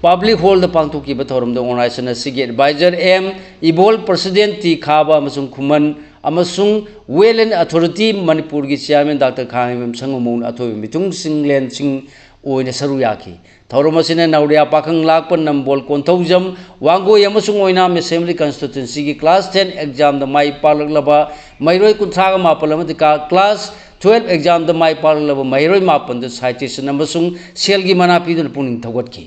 public hallꯗ ꯄꯥꯡꯊꯣꯛꯈꯤꯕ ꯊꯧꯔꯝꯗ organization ꯑꯁꯤꯒꯤ advisor M ꯏꯕꯣꯜ, president T ꯈꯥꯕ ꯑꯃꯁꯨꯡ ꯈꯨꯃꯟ ꯑꯃꯁꯨꯡ Wetland Authority ꯃꯅꯤꯄꯨꯔꯒꯤ chairman Doctor ꯈꯥꯉꯦꯝꯕꯝ ꯁꯪꯒꯨꯃꯣꯡꯅ ꯑꯊꯣꯏꯕ ꯃꯤꯊꯨꯡꯁꯤꯡꯂꯦꯟꯁꯤꯡ ꯑꯣꯏꯅ ꯁꯔꯨꯛ ꯌꯥꯈꯤ꯫ ꯊꯧꯔꯝ ꯑꯁꯤꯅ ꯅꯧꯔꯤꯌꯥ ꯄꯥꯈꯪ ꯂꯥꯛꯄ ꯅꯝꯕꯣꯜ ꯀꯣꯟꯊꯧꯖꯝ, ꯋꯥꯡꯒꯣꯏ ꯑꯃꯁꯨꯡ ꯑꯣꯏꯅꯥꯝ assembly constituencyꯒꯤ class ten examꯗ ꯃꯥꯏ ꯄꯥꯛꯂꯛꯂꯕ ꯃꯍꯩꯔꯣꯏ ꯀꯨꯟꯊ꯭ꯔꯥꯒ ꯃꯥꯄꯜ ꯑꯃꯗꯤ ꯀꯥ-, class twelve examꯗ ꯃꯥꯏ ꯄꯥꯛꯂꯛꯂꯕ ꯃꯍꯩꯔꯣꯏ ꯃꯥꯄꯜꯗ citation ꯑꯃꯁꯨꯡ ꯁꯦꯜꯒꯤ ꯃꯅꯥ ꯄꯤꯗꯨꯅ ꯄꯨꯛꯅꯤꯡ ꯊꯧꯒꯠꯈꯤ꯫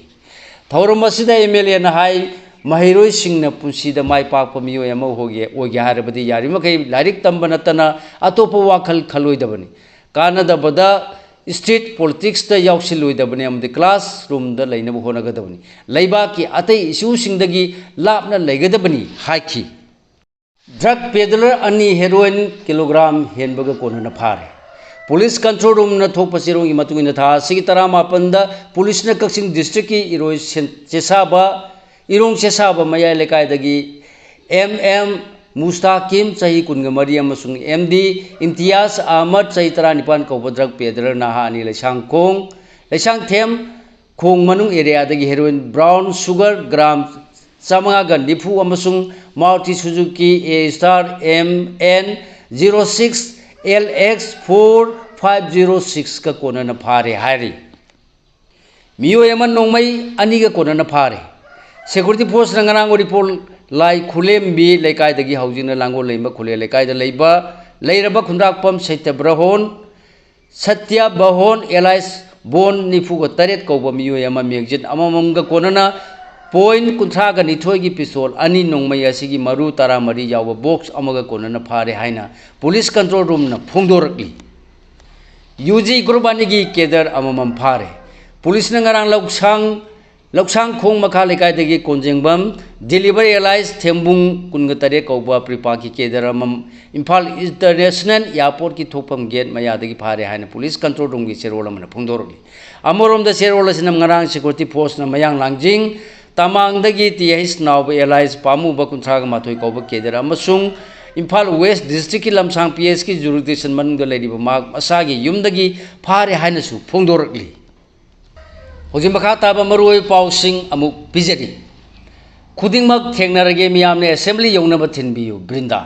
ꯊꯧꯔꯝ ꯑꯁꯤꯗ MLAꯅ ꯍꯥꯏ, ꯃꯍꯩꯔꯣꯏꯁꯤꯡꯅ ꯄꯨꯟꯁꯤꯗ ꯃꯥꯏ ꯄꯥꯛꯄ ꯃꯤꯑꯣꯏ ꯑꯃ ꯑꯣꯏꯒꯦ, ꯑꯣꯏꯒꯦ ꯍꯥꯏꯔꯕꯗꯤ ꯌꯥꯔꯤꯕꯃꯈꯩ ꯂꯥꯏꯔꯤꯛ ꯇꯝꯕ ꯅꯠꯇꯅ ꯑꯇꯣꯞꯄ ꯋꯥꯈꯜ ꯈꯜꯂꯣꯏꯗꯕꯅꯤ꯫ ꯀꯥꯟꯅꯗꯕꯗ street politicsꯇ ꯌꯥꯎꯁꯤꯜꯂꯣꯏꯗꯕꯅꯤ ꯑꯃꯗꯤ classroomꯗ ꯂꯩꯅꯕ ꯍꯣꯠꯅꯒꯗꯕꯅꯤ꯫ ꯂꯩꯕꯥꯛꯀꯤ ꯑꯇꯩ issueꯁꯤꯡꯗꯒꯤ ꯂꯥꯞꯅ ꯂꯩꯒꯗꯕꯅꯤ ꯍꯥꯏꯈꯤ꯫ Drug peddler ꯑꯅꯤ heroin kilogram ꯍꯦꯟꯕꯒ ꯀꯣꯟꯅꯅ ꯐꯥꯔꯦ꯫ Police control roomꯅ ꯊꯣꯛꯄ ꯆꯦꯔꯣꯜꯒꯤ ꯃꯇꯨꯡ ꯏꯟꯅ ꯊꯥ ꯑꯁꯤꯒꯤ ꯇꯔꯥꯃꯥꯄꯟꯗ policeꯅ ꯀꯛꯆꯤꯡ districtꯀꯤ ꯏꯔꯣꯏ ꯁꯦꯟ-, ꯆꯦꯁꯥꯕ, ꯏꯔꯣꯡ ꯆꯦꯁꯥꯕ ꯃꯌꯥꯏ ꯂꯩꯀꯥꯏꯗꯒꯤ M M ꯃꯨꯁꯇꯥꯀꯤꯝ ꯆꯍꯤ ꯀꯨꯟꯒ ꯃꯔꯤ ꯑꯃꯁꯨꯡ M D ꯏꯝꯇꯤꯌꯥꯖ ꯑꯍꯃꯗ ꯆꯍꯤ ꯇꯔꯥꯅꯤꯄꯥꯟ ꯀꯧꯕ drug peddler ꯅꯍꯥ ꯑꯅꯤ ꯂꯩꯁꯥꯡꯈꯣꯡ, ꯂꯩꯁꯥꯡꯊꯦꯝ ꯈꯣꯡ ꯃꯅꯨꯡ areaꯗꯒꯤ heroin brown sugar gram ꯆꯥꯃꯉꯥꯒ ꯅꯤꯐꯨ ꯑꯃꯁꯨꯡ Maruti Suzuki A Star M N zero six L X four five zero sixꯀ ꯀꯣꯟꯅꯅ ꯐꯥꯔꯦ ꯍꯥꯏꯔꯤ꯫ ꯃꯤꯑꯣꯏ ꯑꯃ ꯅꯣꯡꯃꯩ ꯑꯅꯤꯒ ꯀꯣꯟꯅꯅ ꯐꯥꯔꯦ꯫ Security forceꯅ ꯉꯔꯥꯡ ꯎꯔꯤꯄꯣꯛ ꯂꯥꯏ ꯈꯨꯂꯦꯝꯕꯤ ꯂꯩꯀꯥꯏꯗꯒꯤ ꯍꯧꯖꯤꯛꯅ ꯂꯥꯡꯒꯣꯜ ꯂꯩꯃ ꯈꯨꯂꯦ ꯂꯩꯀꯥꯏꯗ ꯂꯩꯕ, ꯂꯩꯔꯕ ꯈꯨꯟꯗ꯭ꯔꯥꯛꯄꯝ ꯁꯇ꯭ꯌꯕ꯭ꯔꯍꯣꯟ, ꯁꯇ꯭ꯌꯕꯍꯣꯟ alias ꯕꯣꯟ ꯅꯤꯐꯨꯒ ꯇꯔꯦꯠ ꯀꯧꯕ ꯃꯤꯑꯣꯏ ꯑꯃ magazine ꯑꯃꯃꯝꯒ ꯀꯣꯟꯅꯅ point ꯀꯨꯟꯊ꯭ꯔꯥꯒ ꯅꯤꯊꯣꯏꯒꯤ pistol ꯑꯅꯤ, ꯅꯣꯡꯃꯩ ꯑꯁꯤꯒꯤ ꯃꯔꯨ ꯇꯔꯥꯃꯔꯤ ꯌꯥꯎꯕ box ꯑꯃꯒ ꯀꯣꯟꯅꯅ ꯐꯥꯔꯦ ꯍꯥꯏꯅ police control roomꯅ ꯐꯣꯡꯗꯣꯔꯛꯂꯤ꯫ UG group ꯑꯅꯤꯒꯤ cadre ꯑꯃꯃꯝ ꯐꯥꯔꯦ꯫ Policeꯅ ꯉꯔꯥꯡ ꯂꯧꯁꯥꯡ, ꯂꯧꯁꯥꯡ ꯈꯣꯡ ꯃꯈꯥ ꯂꯩꯀꯥꯏꯗꯒꯤ ꯀꯣꯟꯖꯦꯡꯕꯝ ꯗꯤꯂꯤꯚꯔ alias ꯊꯦꯝꯕꯨꯡ ꯀꯨꯟꯒ ꯇꯔꯦꯠ ꯀꯧꯕ ꯄ꯭ꯔꯤꯄꯥꯛꯀꯤ cadre ꯑꯃꯃꯝ ꯏꯝꯐꯥꯜ International Airportꯀꯤ ꯊꯣꯛꯐꯝ gate ꯃꯌꯥꯗꯒꯤ ꯐꯥꯔꯦ ꯍꯥꯏꯅ police control roomꯒꯤ ꯆꯦꯔꯣꯜ ꯑꯃꯅ ꯐꯣꯡꯗꯣꯔꯛꯂꯤ꯫ ꯑꯃꯔꯣꯝꯗ ꯆꯦꯔꯣꯜ ꯑꯁꯤꯅ ꯉꯔꯥꯡ security forceꯅ ꯃꯌꯥꯡ ꯂꯥꯡꯖꯤꯡ ꯇꯃꯥꯡꯗꯒꯤ T H ꯅꯥꯎꯕ alias ꯄꯥꯝꯃꯨꯕ ꯀꯨꯟꯊ꯭ꯔꯥꯒ ꯃꯥꯊꯣꯏ ꯀꯧꯕ cadre ꯑꯃꯁꯨꯡ ꯏꯝꯐꯥꯜ West districtꯀꯤ ꯂꯝꯁꯥꯡ P Sꯀꯤ jurisdiction ꯃꯅꯨꯡꯗ ꯂꯩꯔꯤꯕ ꯃꯍꯥꯛ ꯃꯁꯥꯒꯤ ꯌꯨꯝꯗꯒꯤ ꯐꯥꯔꯦ ꯍꯥꯏꯅꯁꯨ ꯐꯣꯡꯗꯣꯔꯛꯂꯤ꯫ ꯍꯧꯖꯤꯛ ꯃꯈꯥ ꯇꯥꯕ ꯃꯔꯨꯑꯣꯏꯕ ꯄꯥꯎꯁꯤꯡ ꯑꯃꯨꯛ ꯄꯤꯖꯔꯤ꯫ ꯈꯨꯗꯤꯡꯃꯛ ꯊꯦꯡꯅꯔꯒꯦ, ꯃꯤꯌꯥꯝꯅ assembly ꯌꯧꯅꯕ ꯊꯤꯟꯕꯤꯌꯨ, ꯕ꯭ꯔꯤꯟꯗꯥ꯫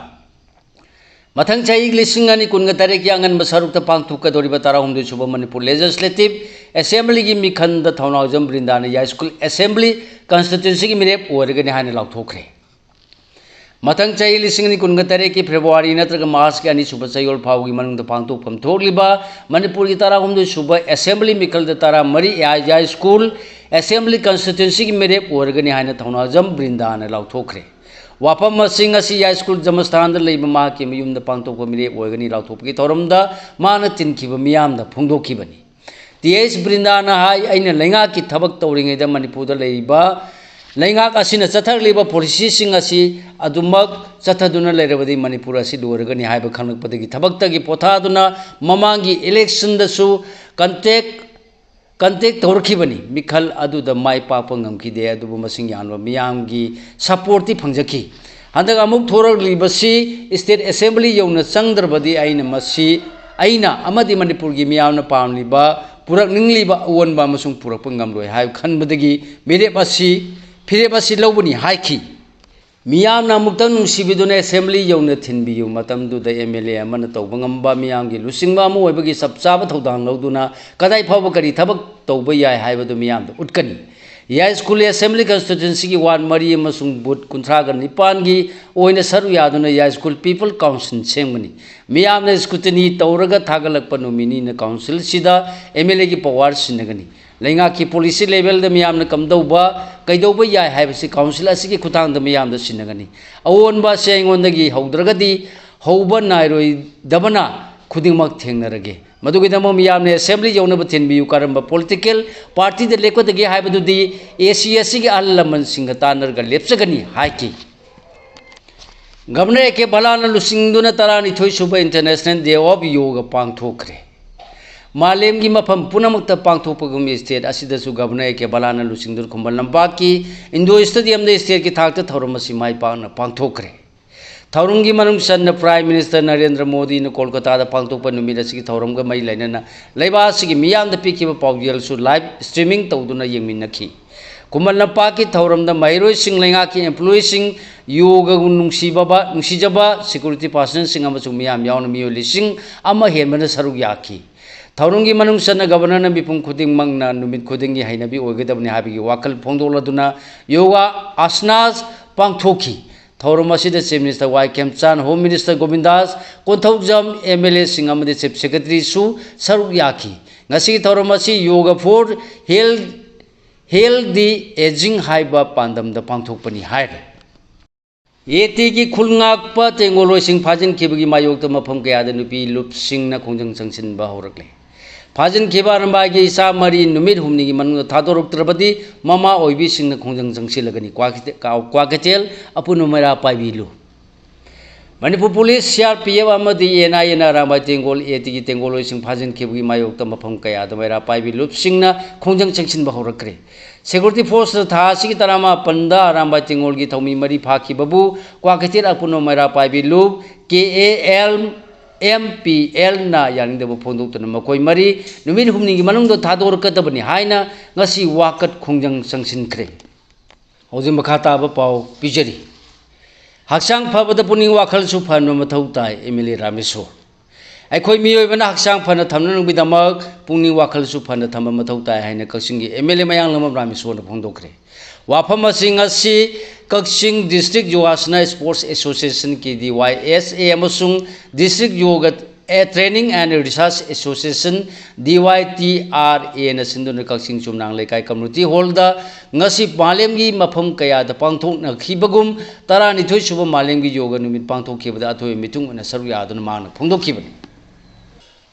ꯃꯊꯪ ꯆꯍꯤ ꯂꯤꯁꯤꯡ ꯑꯅꯤ ꯀꯨꯟꯒ ꯇꯔꯦꯠꯀꯤ ꯑꯉꯟꯕ ꯁꯔꯨꯛꯇ ꯄꯥꯡꯊꯣꯛꯀꯗꯧꯔꯤꯕ ꯇꯔꯥꯍꯨꯝꯗꯣꯏ ꯁꯨꯕ ꯃꯅꯤꯄꯨꯔ Legislative Assemblyꯒꯤ ꯃꯤꯈꯟꯗ ꯊꯧꯅꯥꯎꯖꯝ ꯕ꯭ꯔꯤꯟꯗꯥꯅ ꯌꯥꯏꯁ꯭ꯀꯨꯜ assembly constituencyꯒꯤ ꯃꯤꯔꯦꯞ ꯑꯣꯏꯔꯒꯅꯤ ꯍꯥꯏꯅ ꯂꯥꯎꯊꯣꯛꯈ꯭ꯔꯦ꯫ ꯃꯊꯪ ꯆꯍꯤ ꯂꯤꯁꯤꯡ ꯑꯅꯤ ꯀꯨꯟꯒ ꯇꯔꯦꯠꯀꯤ February ꯅꯠꯇ꯭ꯔꯒ Marchꯀꯤ ꯑꯅꯤꯁꯨꯕ ꯆꯌꯣꯜ ꯐꯥꯎꯒꯤ ꯃꯅꯨꯡꯗ ꯄꯥꯡꯊꯣꯛꯐꯝ ꯊꯣꯛꯂꯤꯕ ꯃꯅꯤꯄꯨꯔꯒꯤ ꯇꯔꯥꯍꯨꯝꯗꯣꯏ ꯁꯨꯕ assembly ꯃꯤꯈꯜꯗ ꯇꯔꯥꯃꯔꯤ ꯌꯥꯏꯁ꯭ꯀꯨꯜ ꯑꯦꯁꯦꯝꯕ꯭ꯂꯤ ꯀꯟꯁꯇꯤꯇ꯭ꯋꯦꯟꯁꯤꯒꯤ ꯃꯤꯔꯦꯞ ꯑꯣꯏꯔꯒꯅꯤ ꯍꯥꯏꯅ ꯊꯧꯅꯥꯖꯝ ꯕ꯭ꯔꯤꯟꯗꯥꯅ ꯂꯥꯎꯊꯣꯛꯈ꯭ꯔꯦ꯫ ꯋꯥꯐꯝ ꯑꯁꯤ ꯉꯁꯤ ꯌꯥꯏꯁ꯭ꯀꯨꯜ ꯖꯃꯁꯊꯥꯟꯗ ꯂꯩꯕ ꯃꯍꯥꯛꯀꯤ ꯃꯌꯨꯝꯗ ꯄꯥꯡꯊꯣꯛꯄ ꯃꯤꯔꯦꯞ ꯑꯣꯏꯒꯅꯤ ꯂꯥꯎꯊꯣꯛꯄꯒꯤ ꯊꯧꯔꯝꯗ ꯃꯥꯅ ꯇꯤꯟꯈꯤꯕ ꯃꯤꯌꯥꯝꯗ ꯐꯣꯡꯗꯣꯛꯈꯤꯕꯅꯤ꯫ ꯇꯤ ꯑꯩꯆ ꯕ꯭ꯔꯤꯟꯗꯥꯅ ꯍꯥꯏ, "ꯑꯩꯅ ꯂꯩꯉꯥꯛꯀꯤ ꯊꯕꯛ ꯇꯧꯔꯤꯉꯩꯗ ꯃꯅꯤꯄꯨꯔꯗ ꯂꯩꯔꯤꯕ ꯂꯩꯉꯥꯛ ꯑꯁꯤꯅ ꯆꯠꯊꯔꯛꯂꯤꯕ ꯄꯣꯂꯤꯁꯤꯁꯤꯡ ꯑꯁꯤ ꯑꯗꯨꯃꯛ ꯆꯠꯊꯗꯨꯅ ꯂꯩꯔꯕꯗꯤ ꯃꯅꯤꯄꯨꯔ ꯑꯁꯤ ꯂꯣꯏꯔꯒꯅꯤ ꯍꯥꯏꯕ ꯈꯪꯂꯛꯄꯗꯒꯤ ꯊꯕꯛꯇꯒꯤ ꯄꯣꯊꯥꯗꯨꯅ ꯃꯃꯥꯡꯒꯤ ꯏꯂꯦꯛꯁꯟꯗꯁꯨ ꯀꯟꯇꯦꯛ ꯀꯟꯇꯦꯛ ꯇꯧꯔꯛꯈꯤꯕꯅꯤ꯫ ꯃꯤꯈꯜ ꯑꯗꯨꯗ ꯃꯥꯏ ꯄꯥꯛꯄ ꯉꯝꯈꯤꯗꯦ, ꯑꯗꯨꯕꯨ ꯃꯁꯤꯡ ꯌꯥꯝꯂꯕ ꯃꯤꯌꯥꯝꯒꯤ ꯁꯄꯣꯔꯠꯇꯤ ꯐꯪꯖꯈꯤ꯫ ꯍꯟꯗꯛ ꯑꯃꯨꯛ ꯊꯣꯔꯛꯂꯤꯕꯁꯤ ꯁ꯭ꯇꯦꯠ ꯑꯦꯁꯦꯝꯕ꯭ꯂꯤ ꯌꯧꯅ ꯆꯪꯗ꯭ꯔꯕꯗꯤ ꯑꯩꯅ ꯃꯁꯤ, ꯑꯩꯅ ꯑꯃꯗꯤ ꯃꯅꯤꯄꯨꯔꯒꯤ ꯃꯤꯌꯥꯝꯅ ꯄꯥꯝꯂꯤꯕ, ꯄꯨꯔꯛꯅꯤꯡꯂꯤꯕ ꯑꯑꯣꯟꯕ ꯑꯃꯁꯨꯡ ꯄꯨꯔꯛꯄ ꯉꯝꯂꯣꯏ ꯍꯥꯏꯕ ꯈꯟꯕꯗꯒꯤ ꯃꯤꯔꯦꯞ ꯑꯁꯤ, ꯐꯤꯔꯦꯞ ꯑꯁꯤ ꯂꯧꯕꯅꯤ" ꯍꯥꯏꯈꯤ꯫ ꯃꯤꯌꯥꯝꯅ ꯑꯃꯨꯛꯇꯪ ꯅꯨꯡꯁꯤꯕꯤꯗꯨꯅ ꯑꯦꯁꯦꯝꯕ꯭ꯂꯤ ꯌꯧꯅ ꯊꯤꯟꯕꯤꯌꯨ꯫ ꯃꯇꯝꯗꯨꯗ ꯑꯦꯝ ꯑꯦꯜ ꯑꯦ ꯑꯃꯅ ꯇꯧꯕ ꯉꯝꯕ ꯃꯤꯌꯥꯝꯒꯤ ꯂꯨꯆꯤꯡꯕ ꯑꯃ ꯑꯣꯏꯕꯒꯤ ꯆꯞ ꯆꯥꯕ ꯊꯧꯗꯥꯡ ꯂꯧꯗꯨꯅ ꯀꯗꯥꯏ ꯐꯥꯎꯕ ꯀꯔꯤ ꯊꯕꯛ ꯇꯧꯕ ꯌꯥꯏ ꯍꯥꯏꯕꯗꯨ ꯃꯤꯌꯥꯝꯗ ꯎꯠꯀꯅꯤ꯫ ꯌꯥꯏꯁ꯭ꯀꯨꯜ ꯑꯦꯁꯦꯝꯕ꯭ꯂꯤ ꯀꯟꯁꯇꯤꯇ꯭ꯋꯦꯟꯁꯤꯒꯤ ꯋꯥꯔꯗ ꯃꯔꯤ ꯑꯃꯁꯨꯡ ꯕꯨꯊ ꯀꯨꯟꯊ꯭ꯔꯥꯒ ꯅꯤꯄꯥꯟꯒꯤ ꯑꯣꯏꯅ ꯁꯔꯨꯛ ꯌꯥꯗꯨꯅ ꯌꯥꯏꯁ꯭ꯀꯨꯜ ꯄꯤꯄꯜ ꯀꯥꯎꯟꯁꯤꯜ ꯁꯦꯝꯒꯅꯤ꯫ ꯃꯤꯌꯥꯝꯅ ꯁ꯭ꯀ꯭ꯔꯨꯇꯤꯅꯤ ꯇꯧꯔꯒ ꯊꯥꯒꯠꯂꯛꯄ ꯅꯣꯃꯤꯅꯤꯅ ꯀꯥꯎꯟꯁꯤꯜꯁꯤꯗ ꯑꯦꯝ ꯑꯦꯜ ꯑꯦꯒꯤ ꯄꯋꯥꯔ ꯁꯤꯟꯅꯒꯅꯤ꯫ ꯂꯩꯉꯥꯛꯀꯤ ꯄꯣꯂꯤꯁꯤ ꯂꯦꯚꯦꯜꯗ ꯃꯤꯌꯥꯝꯅ ꯀꯝꯗꯧꯕ, ꯀꯩꯗꯧꯕ ꯌꯥꯏ ꯍꯥꯏꯕꯁꯤ ꯀꯥꯎꯟꯁꯤꯜ ꯑꯁꯤꯒꯤ ꯈꯨꯠꯊꯥꯡꯗ ꯃꯤꯌꯥꯝꯗ ꯁꯤꯟꯅꯒꯅꯤ꯫ ꯑꯑꯣꯟꯕ ꯑꯁꯤ ꯑꯩꯉꯣꯟꯗꯒꯤ ꯍꯧꯗ꯭ꯔꯒꯗꯤ ꯍꯧꯕ ꯅꯥꯏꯔꯣꯏꯗꯕꯅ ꯈꯨꯗꯤꯡꯃꯛ ꯊꯦꯡꯅꯔꯒꯦ꯫ ꯃꯗꯨꯒꯤꯗꯃꯛ ꯃꯤꯌꯥꯝꯅ ꯑꯦꯁꯦꯝꯕ꯭ꯂꯤ ꯌꯧꯅꯕ ꯊꯤꯟꯕꯤꯌꯨ, ꯀꯔꯝꯕ ꯄꯣꯂꯤꯇꯤꯀꯦꯜ ꯄꯥꯔꯇꯤꯗ ꯂꯦꯞꯀꯗꯒꯦ ꯍꯥꯏꯕꯗꯨꯗꯤ ꯑꯦ ꯁꯤ ꯑꯦꯁ ꯁꯤꯒꯤ ꯑꯍꯜ ꯂꯃꯟꯁꯤꯡꯒ ꯇꯥꯟꯅꯔꯒ ꯂꯦꯞꯆꯒꯅꯤ ꯍꯥꯏꯈꯤ꯫ ꯒꯕꯔꯅꯔ ꯑꯦ ꯀꯦ ꯚꯂꯥꯅ ꯂꯨꯆꯤꯡꯗꯨꯅ ꯇꯔꯥꯅꯤꯊꯣꯏ ꯁꯨꯕ ꯏꯟꯇꯔꯅꯦꯁꯅꯦꯜ ꯗꯦ ꯑꯣꯐ ꯌꯣꯒ ꯄꯥꯡꯊꯣꯛꯈ꯭ꯔꯦ꯫ ꯃꯥꯂꯦꯝꯒꯤ ꯃꯐꯝ ꯄꯨꯝꯅꯃꯛꯇ ꯄꯥꯡꯊꯣꯛꯄꯒꯨꯝ ꯁ꯭ꯇꯦꯠ ꯑꯁꯤꯗꯁꯨ ꯒꯕꯔꯅꯔ ꯑꯦ ꯀꯦ ꯚꯂꯥꯅ ꯂꯨꯆꯤꯡꯗꯨꯅ ꯈꯨꯃꯟ ꯂꯝꯄꯥꯛꯀꯤ ꯏꯟꯗꯣꯔ ꯁ꯭ꯇꯦꯗꯤꯌꯝꯗ ꯁ꯭ꯇꯦꯠꯀꯤ ꯊꯥꯛꯇ ꯊꯧꯔꯝ ꯑꯁꯤ ꯃꯥꯏ ꯄꯥꯛꯅ ꯄꯥꯡꯊꯣꯛꯈ꯭ꯔꯦ꯫ ꯊꯧꯔꯝꯒꯤ ꯃꯅꯨꯡ ꯆꯟꯅ ꯄ꯭ꯔꯥꯏꯝ ꯃꯤꯅꯤꯁꯇꯔ ꯅꯔꯦꯟꯗ꯭ꯔ ꯃꯣꯗꯤꯅ ꯀꯣꯜꯀꯇꯥꯗ ꯄꯥꯡꯊꯣꯛꯄ ꯅꯨꯃꯤꯠ ꯑꯁꯤꯒꯤ ꯊꯧꯔꯝꯒ ꯃꯔꯤ ꯂꯩꯅꯅ ꯂꯩꯕꯥꯛ ꯑꯁꯤꯒꯤ ꯃꯤꯌꯥꯝꯗ ꯄꯤꯈꯤꯕ ꯄꯥꯎꯖꯦꯜꯁꯨ ꯂꯥꯏꯚ ꯁ꯭ꯇ꯭ꯔꯤꯃꯤꯡ ꯇꯧꯗꯨꯅ ꯌꯦꯡꯃꯤꯟꯅꯈꯤ꯫ ꯈꯨꯃꯟ ꯂꯝꯄꯥꯛꯀꯤ ꯊꯧꯔꯝꯗ ꯃꯍꯩꯔꯣꯏꯁꯤꯡ, ꯂꯩꯉꯥꯛꯀꯤ ꯑꯦꯝꯄ꯭ꯂꯣꯌꯤꯁꯤꯡ, ꯌꯣꯒꯕꯨ ꯅꯨꯡꯁꯤꯕꯕ, ꯅꯨꯡꯁꯤꯖꯕ ꯁꯦꯀ꯭ꯌꯨꯔꯤꯇꯤ ꯄꯥꯔꯁꯟꯁꯤꯡ ꯑꯃꯁꯨꯡ ꯃꯤꯌꯥꯝ ꯌꯥꯎꯅ ꯃꯤꯑꯣꯏ ꯂꯤꯁꯤꯡ ꯑꯃ ꯍꯦꯟꯕꯅ ꯁꯔꯨꯛ ꯌꯥꯈꯤ꯫ ꯊꯧꯔꯝꯒꯤ ꯃꯅꯨꯡ ꯆꯟꯅ ꯒꯕꯔꯅꯔꯅ ꯃꯤꯄꯨꯝ ꯈꯨꯗꯤꯡꯃꯛꯅ ꯅꯨꯃꯤꯠ ꯈꯨꯗꯤꯡꯒꯤ ꯍꯩꯅꯕꯤ ꯑꯣꯏꯒꯗꯕꯅꯤ ꯍꯥꯏꯕꯒꯤ ꯋꯥꯈꯜ ꯐꯣꯡꯗꯣꯛꯂꯗꯨꯅ ꯌꯣꯒꯥ ꯑꯥꯁꯅꯥꯁ ꯄꯥꯡꯊꯣꯛꯈꯤ꯫ ꯊꯧꯔꯝ ꯑꯁꯤꯗ chief minister Y ꯈꯦꯝꯆꯥꯟ, home minister Govindas Konthoujam, M L ꯑꯦꯁꯤꯡ ꯑꯃꯗꯤ ꯆꯤꯐ ꯁꯦꯀ꯭ꯔꯦꯇꯔꯤꯁꯨ ꯁꯔꯨꯛ ꯌꯥꯈꯤ꯫ ꯉꯁꯤꯒꯤ ꯊꯧꯔꯝ ꯑꯁꯤ yoga four health, healthy ageing ꯍꯥꯏꯕ ꯄꯥꯟꯗꯝꯗ ꯄꯥꯡꯊꯣꯛꯄꯅꯤ ꯍꯥꯏꯔꯤ꯫ ꯑꯦ ꯇꯤꯒꯤ ꯈꯨꯜ ꯉꯥꯛꯄ ꯇꯦꯡꯒꯣꯜꯂꯣꯏꯁꯤꯡ ꯐꯥꯖꯤꯟꯈꯤꯕꯒꯤ ꯃꯥꯌꯣꯛꯇ ꯃꯐꯝ ꯀꯌꯥꯗ ꯅꯨꯄꯤ ꯂꯨꯞꯁꯤꯡꯅ ꯈꯣꯡꯖꯪ ꯆꯪꯁꯤꯟꯕ ꯍꯧꯔꯛꯂꯦ꯫ ꯐꯥꯖꯤꯟꯈꯤꯕ ꯑꯔꯝꯕꯥꯏꯒꯤ ꯏꯆꯥ ꯃꯔꯤ ꯅꯨꯃꯤꯠ ꯍꯨꯝꯅꯤꯒꯤ ꯃꯅꯨꯡꯗ ꯊꯥꯗꯣꯔꯛꯇ꯭ꯔꯕꯗꯤ ꯃꯃꯥ ꯑꯣꯏꯕꯤꯁꯤꯡꯅ ꯈꯣꯡꯖꯪ ꯆꯪꯁꯤꯜꯂꯒꯅꯤ꯫ ꯀ꯭ꯋꯥꯀꯩꯊꯦꯜ, ꯀ꯭ꯋꯥꯀꯩꯊꯦꯜ ꯑꯄꯨꯟꯕ ꯃꯩꯔꯥ ꯄꯥꯏꯕꯤ ꯂꯨꯞ꯫ Manipur police, C R P F ꯑꯃꯗꯤ ꯑꯦꯟ ꯑꯥꯏ ꯑꯦꯅ ꯑꯔꯥꯝꯕꯥꯏ ꯇꯦꯡꯒꯣꯜ ꯑꯦ ꯇꯤꯒꯤ ꯇꯦꯡꯒꯣꯜꯂꯣꯏꯁꯤꯡ ꯐꯥꯖꯤꯟꯈꯤꯕꯒꯤ ꯃꯥꯌꯣꯛꯇ ꯃꯐꯝ ꯀꯌꯥꯗ ꯃꯩꯔꯥ ꯄꯥꯏꯕꯤ ꯂꯨꯞꯁꯤꯡꯅ ꯈꯣꯡꯖꯪ ꯆꯪꯁꯤꯟꯕ ꯍꯧꯔꯛꯈ꯭ꯔꯦ꯫ ꯁꯦꯀ꯭ꯌꯨꯔꯤꯇꯤ ꯐꯣꯔꯁꯅ ꯊꯥ ꯑꯁꯤꯒꯤ ꯇꯔꯥꯃꯥꯄꯟꯗ ꯑꯔꯥꯝꯕꯥꯏ ꯇꯦꯡꯒꯣꯜꯒꯤ ꯊꯧꯃꯤ ꯃꯔꯤ ꯐꯥꯈꯤꯕꯕꯨ ꯀ꯭ꯋꯥꯀꯩꯊꯦꯜ ꯑꯄꯨꯟꯕ ꯃꯩꯔꯥ ꯄꯥꯏꯕꯤ ꯂꯨꯞ, K A L M P ꯑꯦꯜꯅ ꯌꯥꯅꯤꯡꯗꯕ ꯐꯣꯡꯗꯣꯛꯇꯨꯅ ꯃꯈꯣꯏ ꯃꯔꯤ ꯅꯨꯃꯤꯠ ꯍꯨꯝꯅꯤꯒꯤ ꯃꯅꯨꯡꯗ ꯊꯥꯗꯣꯔꯛꯀꯗꯕꯅꯤ ꯍꯥꯏꯅ ꯉꯁꯤ ꯋꯥꯀꯠ ꯈꯣꯡꯖꯪ ꯆꯪꯁꯤꯟꯈ꯭ꯔꯦ꯫ ꯍꯧꯖꯤꯛ ꯃꯈꯥ ꯇꯥꯕ ꯄꯥꯎ ꯄꯤꯖꯔꯤ꯫ ꯍꯛꯆꯥꯡ ꯐꯕꯗ ꯄꯨꯛꯅꯤꯡ ꯋꯥꯈꯜꯁꯨ ꯐꯍꯟꯕ ꯃꯊꯧ ꯇꯥꯏ, ꯑꯦꯝ ꯑꯦꯜ ꯑꯦ ꯔꯥꯃꯦꯁꯣꯔ꯫ ꯑꯩꯈꯣꯏ ꯃꯤꯑꯣꯏꯕꯅ ꯍꯛꯆꯥꯡ ꯐꯅ ꯊꯝꯅꯅꯕꯒꯤꯗꯃꯛ ꯄꯨꯛꯅꯤꯡ ꯋꯥꯈꯜꯁꯨ ꯐꯅ ꯊꯝꯕ ꯃꯊꯧ ꯇꯥꯏ ꯍꯥꯏꯅ ꯀꯛꯆꯤꯡꯒꯤ ꯑꯦꯝ ꯑꯦꯜ ꯑꯦ ꯃꯌꯥꯡꯂꯝꯕꯝ ꯔꯥꯃꯦꯁꯣꯔꯅ ꯐꯣꯡꯗꯣꯛꯈ꯭ꯔꯦ꯫ ꯋꯥꯐꯝ ꯑꯁꯤ ꯉꯁꯤ Kakching district yogasana sports association, K D Y S A, ꯑꯃꯁꯨꯡ district yoga uh training and research association, D Y T R ꯑꯦꯅ ꯁꯤꯟꯗꯨꯅ ꯀꯛꯆꯤꯡ ꯆꯨꯝꯅꯥꯡ ꯂꯩꯀꯥꯏ ꯀꯝꯃ꯭ꯌꯨꯅꯤꯇꯤ ꯍꯣꯜꯗ ꯉꯁꯤ ꯃꯥꯂꯦꯝꯒꯤ ꯃꯐꯝ ꯀꯌꯥꯗ ꯄꯥꯡꯊꯣꯛꯅꯈꯤꯕꯒꯨꯝ ꯇꯔꯥꯅꯤꯊꯣꯏ ꯁꯨꯕ ꯃꯥꯂꯦꯝꯒꯤ ꯌꯣꯒ ꯅꯨꯃꯤꯠ ꯄꯥꯡꯊꯣꯛꯈꯤꯕꯗ ꯑꯊꯣꯏꯕ ꯃꯤꯊꯨꯡ ꯑꯣꯏꯅ ꯁꯔꯨꯛ ꯌꯥꯗꯨꯅ ꯃꯍꯥꯛꯅ ꯐꯣꯡꯗꯣꯛꯈꯤꯕꯅꯤ꯫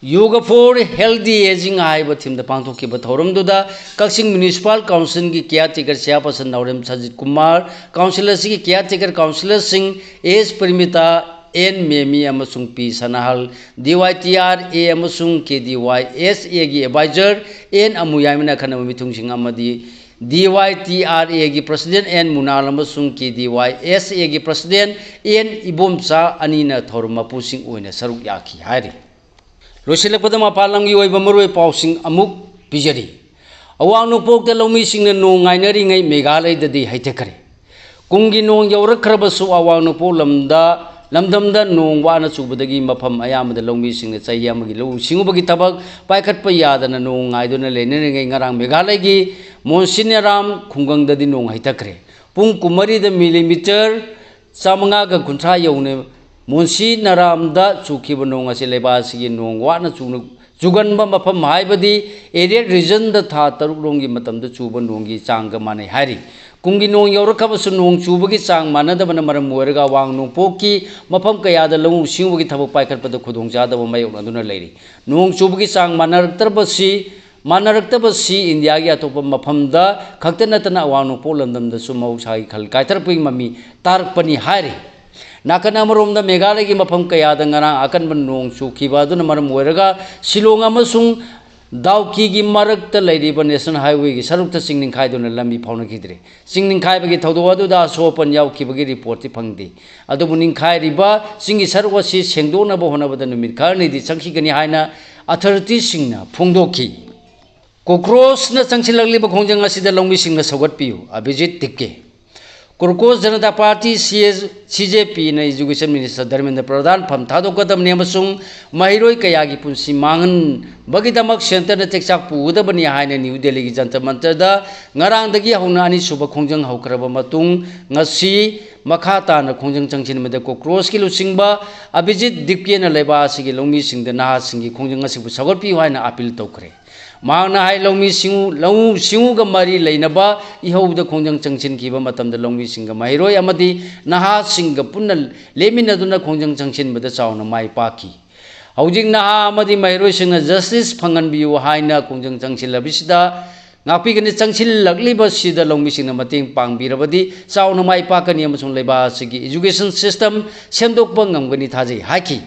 ꯌꯣꯒ ꯐꯣꯔ ꯍꯦꯜꯗꯤ ꯑꯦꯖꯤꯡ ꯍꯥꯏꯕ ꯊꯤꯝꯗ ꯄꯥꯡꯊꯣꯛꯈꯤꯕ ꯊꯧꯔꯝꯗꯨꯗ ꯀꯛꯆꯤꯡ ꯃ꯭ꯌꯨꯅꯤꯁꯤꯄꯥꯜ ꯀꯥꯎꯟꯁꯤꯜꯒꯤ ꯀꯤꯌꯥꯔ ꯇꯦꯀꯔ ꯆꯤꯌꯥꯔꯄꯔꯁꯟ ꯅꯥꯎꯔꯦꯝ ꯁꯖꯤꯠ ꯀꯨꯃꯥꯔ, ꯀꯥꯎꯟꯁꯤꯜ ꯑꯁꯤꯒꯤ ꯀꯤꯌꯥꯔ ꯇꯦꯀꯔ ꯀꯥꯎꯟꯁꯤꯂꯔꯁꯤꯡ ꯑꯦꯁ ꯄ꯭ꯔꯤꯃꯤꯇꯥ, ꯑꯦꯟ ꯃꯦꯃꯤ ꯑꯃꯁꯨꯡ ꯄꯤ ꯁꯅꯥꯍꯜ, ꯗꯤ ꯋꯥꯏ ꯇꯤ ꯑꯥꯔ ꯑꯦ ꯑꯃꯁꯨꯡ ꯀꯦ ꯗꯤ ꯋꯥꯏ ꯑꯦꯁ ꯑꯦꯒꯤ ꯑꯦꯗꯚꯥꯏꯖꯔ ꯑꯦꯟ ꯑꯃꯨꯌꯥꯏꯃꯅ ꯑꯈꯟꯅꯕ ꯃꯤꯊꯨꯡꯁꯤꯡ ꯑꯃꯗꯤ ꯗꯤ ꯋꯥꯏ ꯇꯤ ꯑꯥꯔ ꯑꯦꯒꯤ ꯄ꯭ꯔꯁꯤꯗꯦꯟ ꯑꯦꯟ ꯃꯨꯅꯥꯜ ꯑꯃꯁꯨꯡ ꯀꯦ ꯗꯤ ꯋꯥꯏ ꯑꯦꯁ ꯑꯦꯒꯤ ꯄ꯭ꯔꯁꯤꯗꯦꯟ ꯑꯦꯟ ꯏꯕꯣꯝꯆꯥ ꯑꯅꯤꯅ ꯊꯧꯔꯝ ꯃꯄꯨꯁꯤꯡ ꯑꯣꯏꯅ ꯁꯔꯨꯛ ꯌꯥꯈꯤ ꯍꯥꯏꯔꯤ꯫ ꯂꯣꯏꯁꯤꯜꯂꯛꯄꯗ ꯃꯄꯥꯟ ꯂꯝꯒꯤ ꯑꯣꯏꯕ ꯃꯔꯨꯑꯣꯏꯕ ꯄꯥꯎꯁꯤꯡ ꯑꯃꯨꯛ ꯄꯤꯖꯔꯤ꯫ ꯑꯋꯥꯡ ꯅꯣꯡꯄꯣꯛꯇ ꯂꯧꯃꯤꯁꯤꯡꯅ ꯅꯣꯡ ꯉꯥꯏꯅꯔꯤꯉꯩ ꯃꯦꯘꯥꯂꯌꯗꯗꯤ ꯍꯩꯊꯈ꯭ꯔꯦ꯫ ꯀꯨꯝꯒꯤ ꯅꯣꯡ ꯌꯧꯔꯛꯈ꯭ꯔꯕꯁꯨ ꯑꯋꯥꯡ ꯅꯣꯡꯄꯣꯛ ꯂꯝꯗ, ꯂꯝꯗꯝꯗ ꯅꯣꯡ ꯋꯥꯅ ꯆꯨꯕꯗꯒꯤ ꯃꯐꯝ ꯑꯌꯥꯝꯕꯗ ꯂꯧꯃꯤꯁꯤꯡꯅ ꯆꯍꯤ ꯑꯃꯒꯤ ꯂꯧꯎ ꯁꯤꯡꯎꯕꯒꯤ ꯊꯕꯛ ꯄꯥꯏꯈꯠꯄ ꯌꯥꯗꯅ ꯅꯣꯡ ꯉꯥꯏꯗꯨꯅ ꯂꯩꯅꯔꯤꯉꯩ ꯉꯔꯥꯡ ꯃꯦꯘꯥꯂꯌꯒꯤ ꯃꯣꯟꯁꯤꯅꯦꯔꯥꯝ ꯈꯨꯡꯒꯪꯗꯗꯤ ꯅꯣꯡ ꯍꯩꯊꯈ꯭ꯔꯦ꯫ ꯄꯨꯡ ꯀꯨꯟꯃꯔꯤꯗ ꯃꯤꯂꯤꯃꯤꯇꯔ ꯆꯥꯃꯉꯥꯒ ꯀꯨꯟꯊ꯭ꯔꯥ ꯌꯧꯅ ꯃꯨꯟꯁꯤ ꯅꯔꯥꯝꯗ ꯆꯨꯈꯤꯕ ꯅꯣꯡ ꯑꯁꯤ ꯂꯩꯕꯥꯛ ꯑꯁꯤꯒꯤ ꯅꯣꯡ ꯋꯥꯠꯅ ꯆꯨꯅ-, ꯆꯨꯒꯟꯕ ꯃꯐꯝ, ꯍꯥꯏꯕꯗꯤ arid regionꯗ ꯊꯥ ꯇꯔꯨꯛ ꯔꯣꯝꯒꯤ ꯃꯇꯝꯗ ꯆꯨꯕ ꯅꯣꯡꯒꯤ ꯆꯥꯡꯒ ꯃꯥꯟꯅꯩ ꯍꯥꯏꯔꯤ꯫ ꯀꯨꯝꯒꯤ ꯅꯣꯡ ꯌꯧꯔꯛꯈ꯭ꯔꯕꯁꯨ ꯅꯣꯡ ꯆꯨꯕꯒꯤ ꯆꯥꯡ ꯃꯥꯟꯅꯗꯕꯅ ꯃꯔꯝ ꯑꯣꯏꯔꯒ ꯑꯋꯥꯡ ꯅꯣꯡꯄꯣꯛꯀꯤ ꯃꯐꯝ ꯀꯌꯥꯗ ꯂꯧꯎ ꯁꯤꯡꯎꯕꯒꯤ ꯊꯕꯛ ꯄꯥꯏꯈꯠꯄꯗ ꯈꯨꯗꯣꯡꯆꯥꯗꯕ ꯃꯥꯌꯣꯛꯅꯗꯨꯅ ꯂꯩꯔꯤ꯫ ꯅꯣꯡ ꯆꯨꯕꯒꯤ ꯆꯥꯡ ꯃꯥꯟꯅꯔꯛꯇꯕꯁꯤ, ꯃꯥꯟꯅꯔꯛꯇꯕꯁꯤ ꯏꯟꯗꯤꯌꯥꯒꯤ ꯑꯇꯣꯞꯄ ꯃꯐꯝꯗ ꯈꯛꯇ ꯅꯠꯇꯅ ꯑꯋꯥꯡ ꯅꯣꯡꯄꯣꯛ ꯂꯝꯗꯝꯗꯁꯨ ꯃꯍꯧꯁꯥꯒꯤ ꯈꯜ ꯀꯥꯏꯊꯔꯛꯄꯒꯤ ꯃꯃꯤ ꯇꯥꯔꯛꯄꯅꯤ ꯍꯥꯏꯔꯤ꯫ ꯅꯥꯀꯟ ꯑꯃꯔꯣꯝꯗ ꯃꯦꯘꯥꯂꯌꯒꯤ ꯃꯐꯝ ꯀꯌꯥꯗ ꯉꯔꯥꯡ ꯑꯀꯟꯕ ꯅꯣꯡ ꯆꯨꯈꯤꯕ ꯑꯗꯨꯅ ꯃꯔꯝ ꯑꯣꯏꯔꯒ ꯁꯤꯂꯣꯡ ꯑꯃꯁꯨꯡ ꯗꯥꯎꯀꯤꯒꯤ ꯃꯔꯛꯇ ꯂꯩꯔꯤꯕ national highwayꯒꯤ ꯁꯔꯨꯛꯇ ꯆꯤꯡ ꯅꯤꯡꯈꯥꯏꯗꯨꯅ ꯂꯝꯕꯤ ꯐꯥꯎꯅꯈꯤꯗ꯭ꯔꯦ꯫ ꯆꯤꯡ ꯅꯤꯡꯈꯥꯏꯕꯒꯤ ꯊꯧꯗꯣꯛ ꯑꯗꯨꯗ ꯑꯁꯣꯛ ꯑꯄꯟ ꯌꯥꯎꯈꯤꯕꯒꯤ reportꯇꯤ ꯐꯪꯗꯦ꯫ ꯑꯗꯨꯕꯨ ꯅꯤꯡꯈꯥꯏꯔꯤꯕ ꯆꯤꯡꯒꯤ ꯁꯔꯨꯛ ꯑꯁꯤ ꯁꯦꯡꯗꯣꯛꯅꯕ ꯍꯣꯠꯅꯕꯗ ꯅꯨꯃꯤꯠ ꯈꯔꯅꯤꯗꯤ ꯆꯪꯈꯤꯒꯅꯤ ꯍꯥꯏꯅ authorityꯁꯤꯡꯅ ꯐꯣꯡꯗꯣꯛꯈꯤ꯫ Cockroachꯅ ꯆꯪꯁꯤꯜꯂꯛꯂꯤꯕ ꯈꯣꯡꯖꯪ ꯑꯁꯤꯗ ꯂꯧꯃꯤꯁꯤꯡꯅ ꯁꯧꯒꯠꯄꯤꯌꯨ, ꯑꯕꯤꯖꯤꯠ ꯇꯤꯞꯀꯦ꯫ Cockroach Janata Party, C S, ꯁꯤ ꯖꯦ ꯄꯤꯅ Education Minister ꯙꯔꯃꯦꯟꯗ꯭ꯔ ꯄ꯭ꯔꯙꯥꯟ ꯐꯝ ꯊꯥꯗꯣꯛꯀꯗꯕꯅꯤ ꯑꯃꯁꯨꯡ ꯃꯍꯩꯔꯣꯏ ꯀꯌꯥꯒꯤ ꯄꯨꯟꯁꯤ ꯃꯥꯡꯍꯟꯕꯒꯤꯗꯃꯛ centreꯅ ꯇꯦꯛꯆꯥꯛ ꯄꯨꯒꯗꯕꯅꯤ ꯍꯥꯏꯅ ꯅ꯭ꯌꯨ ꯗꯦꯜꯂꯤꯒꯤ ꯖꯟꯇꯔ ꯃꯟꯇꯔꯗ ꯉꯔꯥꯡꯗꯒꯤ ꯍꯧꯅ ꯑꯅꯤꯁꯨꯕ ꯈꯣꯡꯖꯪ ꯍꯧꯈ꯭ꯔꯕ ꯃꯇꯨꯡ, ꯉꯁꯤ ꯃꯈꯥ ꯇꯥꯅ ꯈꯣꯡꯖꯪ ꯆꯪꯁꯤꯟꯕꯗ cockroachꯀꯤ ꯂꯨꯆꯤꯡꯕ ꯑꯕꯤꯖꯤꯠ ꯗꯤꯞꯀꯦꯅ ꯂꯩꯕꯥꯛ ꯑꯁꯤꯒꯤ ꯂꯧꯃꯤꯁꯤꯡꯗ ꯅꯍꯥꯁꯤꯡꯒꯤ ꯈꯣꯡꯖꯪ ꯑꯁꯤꯕꯨ ꯁꯧꯒꯠꯄꯤꯌꯨ ꯍꯥꯏꯅ appeal ꯇꯧꯈ꯭ꯔꯦ꯫ ꯃꯍꯥꯛꯅ ꯍꯥꯏ, ꯂꯧꯃꯤ ꯁꯤꯡꯎ, ꯂꯧꯎ ꯁꯤꯡꯎꯒ ꯃꯔꯤ ꯂꯩꯅꯕ ꯏꯍꯧꯗ ꯈꯣꯡꯖꯪ ꯆꯪꯁꯤꯟꯈꯤꯕ ꯃꯇꯝꯗ ꯂꯧꯃꯤꯁꯤꯡꯒ ꯃꯍꯩꯔꯣꯏ ꯑꯃꯗꯤ ꯅꯍꯥꯁꯤꯡꯒ ꯄꯨꯟꯅ ꯂꯦꯞꯃꯤꯟꯅꯗꯨꯅ ꯈꯣꯡꯖꯪ ꯆꯪꯁꯤꯟꯕꯗ ꯆꯥꯎꯅ ꯃꯥꯏ ꯄꯥꯛꯈꯤ꯫ ꯍꯧꯖꯤꯛ ꯅꯍꯥ ꯑꯃꯗꯤ ꯃꯍꯩꯔꯣꯏꯁꯤꯡꯅ justice ꯐꯪꯍꯟꯕꯤꯌꯨ ꯍꯥꯏꯅ ꯈꯣꯡꯖꯪ ꯆꯪꯁꯤꯜꯂꯕꯁꯤꯗ ꯉꯥꯛꯄꯤꯒꯅꯤ꯫ ꯆꯪꯁꯤꯜꯂꯛꯂꯤꯕꯁꯤꯗ ꯂꯧꯃꯤꯁꯤꯡꯅ ꯃꯇꯦꯡ ꯄꯥꯡꯕꯤꯔꯕꯗꯤ ꯆꯥꯎꯅ ꯃꯥꯏ ꯄꯥꯛꯀꯅꯤ ꯑꯃꯁꯨꯡ ꯂꯩꯕꯥꯛ ꯑꯁꯤꯒꯤ education system ꯁꯦꯝꯗꯣꯛꯄ ꯉꯝꯒꯅꯤ ꯊꯥꯖꯩ ꯍꯥꯏꯈꯤ꯫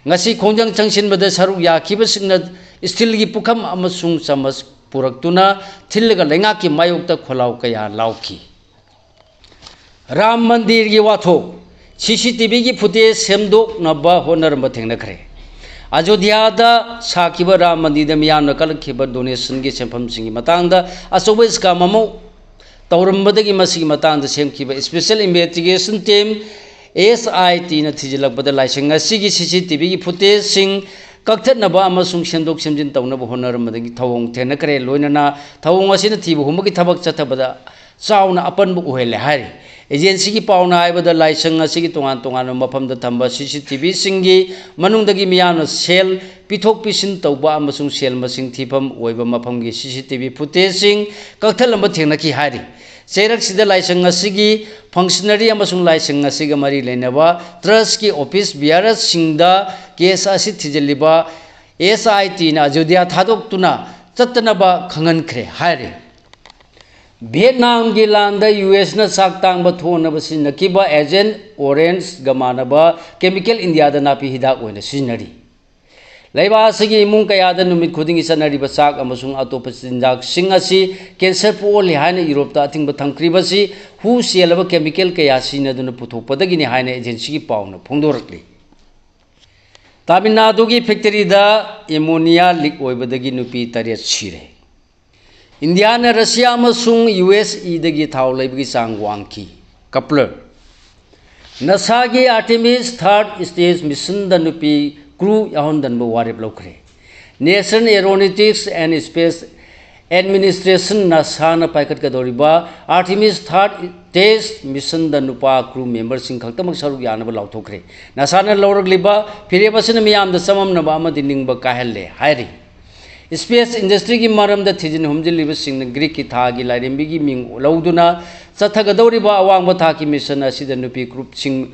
ꯉꯁꯤ ꯈꯣꯡꯖꯪ ꯆꯪꯁꯤꯟꯕꯗ ꯁꯔꯨꯛ ꯌꯥꯈꯤꯕꯁꯤꯡꯅ steelꯒꯤ ꯄꯨꯈꯝ ꯑꯃꯁꯨꯡ ꯆꯥꯃꯁ ꯄꯨꯔꯛꯇꯨꯅ ꯊꯤꯜꯂꯒ ꯂꯩꯉꯥꯛꯀꯤ ꯃꯥꯌꯣꯛꯇ ꯈꯣꯜꯂꯥꯎ ꯀꯌꯥ ꯂꯥꯎꯈꯤ꯫ ꯔꯥꯝ ꯃꯟꯗꯤꯔꯒꯤ ꯋꯥꯊꯣꯛ, CCTVꯒꯤ footage ꯁꯦꯝꯗꯣꯛꯅꯕ ꯍꯣꯠꯅꯔꯝꯕ ꯊꯦꯡꯅꯈ꯭ꯔꯦ꯫ ꯑꯌꯣꯙ꯭ꯌꯥꯗ ꯁꯥꯈꯤꯕ ꯔꯥꯝ ꯃꯟꯗꯤꯔꯗ ꯃꯤꯌꯥꯝꯅ ꯀꯠꯂꯛꯈꯤꯕ donationꯒꯤ ꯁꯦꯟꯐꯝꯁꯤꯡꯒꯤ ꯃꯇꯥꯡꯗ ꯑꯆꯧꯕ scam ꯑꯃ ꯇꯧꯔꯝꯕꯗꯒꯤ ꯃꯁꯤꯒꯤ ꯃꯇꯥꯡꯗ ꯁꯦꯝꯈꯤꯕ Special Investigation Team, SITꯅ ꯊꯤꯖꯤꯜꯂꯛꯄꯗ ꯂꯥꯏꯁꯪ ꯑꯁꯤꯒꯤ CCTVꯒꯤ footageꯁꯤꯡ ꯀꯛꯊꯠꯅꯕ ꯑꯃꯁꯨꯡ ꯁꯦꯝꯗꯣꯛ ꯁꯦꯝꯖꯤꯟ ꯇꯧꯅꯕ ꯍꯣꯠꯅꯔꯝꯕꯗꯒꯤ ꯊꯧꯑꯣꯡ ꯊꯦꯡꯅꯈ꯭ꯔꯦ꯫ ꯂꯣꯏꯅꯅ ꯊꯧꯑꯣꯡ ꯑꯁꯤꯅ ꯊꯤꯕ ꯍꯨꯝꯕꯒꯤ ꯊꯕꯛ ꯆꯠꯊꯕꯗ ꯆꯥꯎꯅ ꯑꯄꯟꯕ ꯑꯣꯏꯍꯜꯂꯦ ꯍꯥꯏꯔꯤ꯫ ꯑꯦꯖꯦꯟꯁꯤꯒꯤ ꯄꯥꯎꯅ ꯍꯥꯏꯕꯗ, ꯂꯥꯏꯁꯪ ꯑꯁꯤꯒꯤ ꯇꯣꯉꯥꯟ ꯇꯣꯉꯥꯟꯕ ꯃꯐꯝꯗ ꯊꯝꯕ ꯁꯤ ꯁꯤ ꯇꯤ ꯚꯤꯁꯤꯡꯒꯤ ꯃꯅꯨꯡꯗꯒꯤ ꯃꯤꯌꯥꯝꯅ ꯁꯦꯜ ꯄꯤꯊꯣꯛ ꯄꯤꯁꯤꯟ ꯇꯧꯕ ꯑꯃꯁꯨꯡ ꯁꯦꯜ ꯃꯁꯤꯡ ꯊꯤꯐꯝ ꯑꯣꯏꯕ ꯃꯐꯝꯒꯤ ꯁꯤ ꯁꯤ ꯇꯤ ꯚꯤ ꯐꯨꯇꯦꯖꯁꯤꯡ ꯀꯛꯊꯠꯂꯝꯕ ꯊꯦꯡꯅꯈꯤ ꯍꯥꯏꯔꯤ꯫ ꯆꯩꯔꯛꯁꯤꯗ ꯂꯥꯏꯁꯪ ꯑꯁꯤꯒꯤ ꯐꯪꯁꯅꯔꯤ ꯑꯃꯁꯨꯡ ꯂꯥꯏꯁꯪ ꯑꯁꯤꯒ ꯃꯔꯤ ꯂꯩꯅꯕ ꯇ꯭ꯔꯁꯀꯤ ꯑꯣꯐꯤꯁ ꯕꯤꯌꯥꯔꯁꯁꯤꯡꯗ ꯀꯦꯁ ꯑꯁꯤ ꯊꯤꯖꯤꯜꯂꯤꯕ ꯑꯦꯁ ꯑꯥꯏ ꯇꯤꯅ ꯑꯌꯣꯙ꯭ꯌꯥ ꯊꯥꯗꯣꯛꯇꯨꯅ ꯆꯠꯇꯅꯕ ꯈꯪꯍꯟꯈ꯭ꯔꯦ ꯍꯥꯏꯔꯤ꯫ ꯚꯤꯌꯦꯠꯅꯥꯝꯒꯤ ꯂꯥꯟꯗ ꯌꯨ ꯑꯦꯁꯅ ꯆꯥꯛ ꯇꯥꯡꯕ ꯊꯣꯛꯅꯕ ꯁꯤꯖꯤꯟꯅꯈꯤꯕ ꯑꯦꯖꯦꯟ ꯑꯣꯔꯦꯟꯖꯒ ꯃꯥꯟꯅꯕ ꯀꯦꯃꯤꯀꯦꯜ ꯏꯟꯗꯤꯌꯥꯗ ꯅꯥꯄꯤ ꯍꯤꯗꯥꯛ ꯑꯣꯏꯅ ꯁꯤꯖꯤꯟꯅꯔꯤ꯫ ꯂꯩꯕꯥꯛ ꯑꯁꯤꯒꯤ ꯏꯃꯨꯡ ꯀꯌꯥꯗ ꯅꯨꯃꯤꯠ ꯈꯨꯗꯤꯡꯒꯤ ꯆꯠꯅꯔꯤꯕ ꯆꯥꯛ ꯑꯃꯁꯨꯡ ꯑꯇꯣꯞꯄ ꯆꯤꯟꯖꯥꯛꯁꯤꯡ ꯑꯁꯤ ꯀꯦꯟꯁꯔ ꯄꯣꯛꯍꯜꯂꯤ ꯍꯥꯏꯅ ꯌꯨꯔꯣꯞꯇ ꯑꯊꯤꯡꯕ ꯊꯝꯈ꯭ꯔꯤꯕꯁꯤ ꯍꯨ ꯆꯦꯜꯂꯕ ꯀꯦꯃꯤꯀꯦꯜ ꯀꯌꯥ ꯁꯤꯖꯤꯟꯅꯗꯨꯅ ꯄꯨꯊꯣꯛꯄꯗꯒꯤꯅꯤ ꯍꯥꯏꯅ ꯑꯦꯖꯦꯟꯁꯤꯒꯤ ꯄꯥꯎꯅ ꯐꯣꯡꯗꯣꯔꯛꯂꯤ꯫ ꯇꯥꯃꯤꯜ ꯅꯥꯗꯨꯒꯤ ꯐꯦꯛꯇꯔꯤꯗ ꯑꯦꯃꯣꯅꯤꯌꯥ ꯂꯤꯛ ꯑꯣꯏꯕꯗꯒꯤ ꯅꯨꯄꯤ ꯇꯔꯦꯠ ꯁꯤꯔꯦ꯫ ꯏꯟꯗꯤꯌꯥꯅ ꯔꯁꯤꯌꯥ ꯑꯃꯁꯨꯡ ꯌꯨ ꯑꯦꯁ ꯏꯗꯒꯤ ꯊꯥꯎ ꯂꯩꯕꯒꯤ ꯆꯥꯡ ꯋꯥꯡꯈꯤ꯫ ꯀꯞꯂꯔ꯫ ꯅꯥꯁꯥꯒꯤ ꯑꯥꯔꯇꯦꯃꯤꯁ ꯊꯥꯔꯠ ꯁ꯭ꯇꯦꯖ ꯃꯤꯁꯟꯗ ꯅꯨꯄꯤ ꯀ꯭ꯔꯨ ꯌꯥꯎꯍꯟꯗꯅꯕ ꯋꯥꯔꯦꯞ ꯂꯧꯈ꯭ꯔꯦ꯫ National Aeronautics and Space Administration, ꯅꯥꯁꯥꯅ ꯄꯥꯏꯈꯠꯀꯗꯧꯔꯤꯕ ꯑꯥꯔꯇꯦꯃꯤꯁ ꯊꯥꯔꯠ ꯁ꯭ꯇꯦꯖ ꯃꯤꯁꯟꯗ ꯅꯨꯄꯥ ꯀ꯭ꯔꯨ ꯃꯦꯝꯕꯔꯁꯤꯡ ꯈꯛꯇꯃꯛ ꯁꯔꯨꯛ ꯌꯥꯅꯕ ꯂꯥꯎꯊꯣꯛꯈ꯭ꯔꯦ꯫ ꯅꯥꯁꯥꯅ ꯂꯧꯔꯛꯂꯤꯕ ꯐꯤꯔꯦꯞ ꯑꯁꯤꯅ ꯃꯤꯌꯥꯝꯗ ꯆꯃꯝꯅꯕ ꯑꯃꯗꯤ ꯅꯤꯡꯕ ꯀꯥꯏꯍꯜꯂꯦ ꯍꯥꯏꯔꯤ꯫ ꯁ꯭ꯄꯦꯁ ꯏꯟꯗꯁꯇ꯭ꯔꯤꯒꯤ ꯃꯔꯝꯗ ꯊꯤꯖꯤꯟ ꯍꯨꯝꯖꯤꯜꯂꯤꯕꯁꯤꯡꯅ ꯒ꯭ꯔꯤꯛꯀꯤ ꯊꯥꯒꯤ ꯂꯥꯏꯔꯦꯝꯕꯤꯒꯤ ꯃꯤꯡ ꯂꯧꯗꯨꯅ ꯆꯠꯊꯒꯗꯧꯔꯤꯕ ꯑꯋꯥꯡꯕ ꯊꯥꯛꯀꯤ ꯃꯤꯁꯟ ꯑꯁꯤꯗ ꯅꯨꯄꯤ ꯀ꯭ꯔꯨꯞꯁꯤꯡ,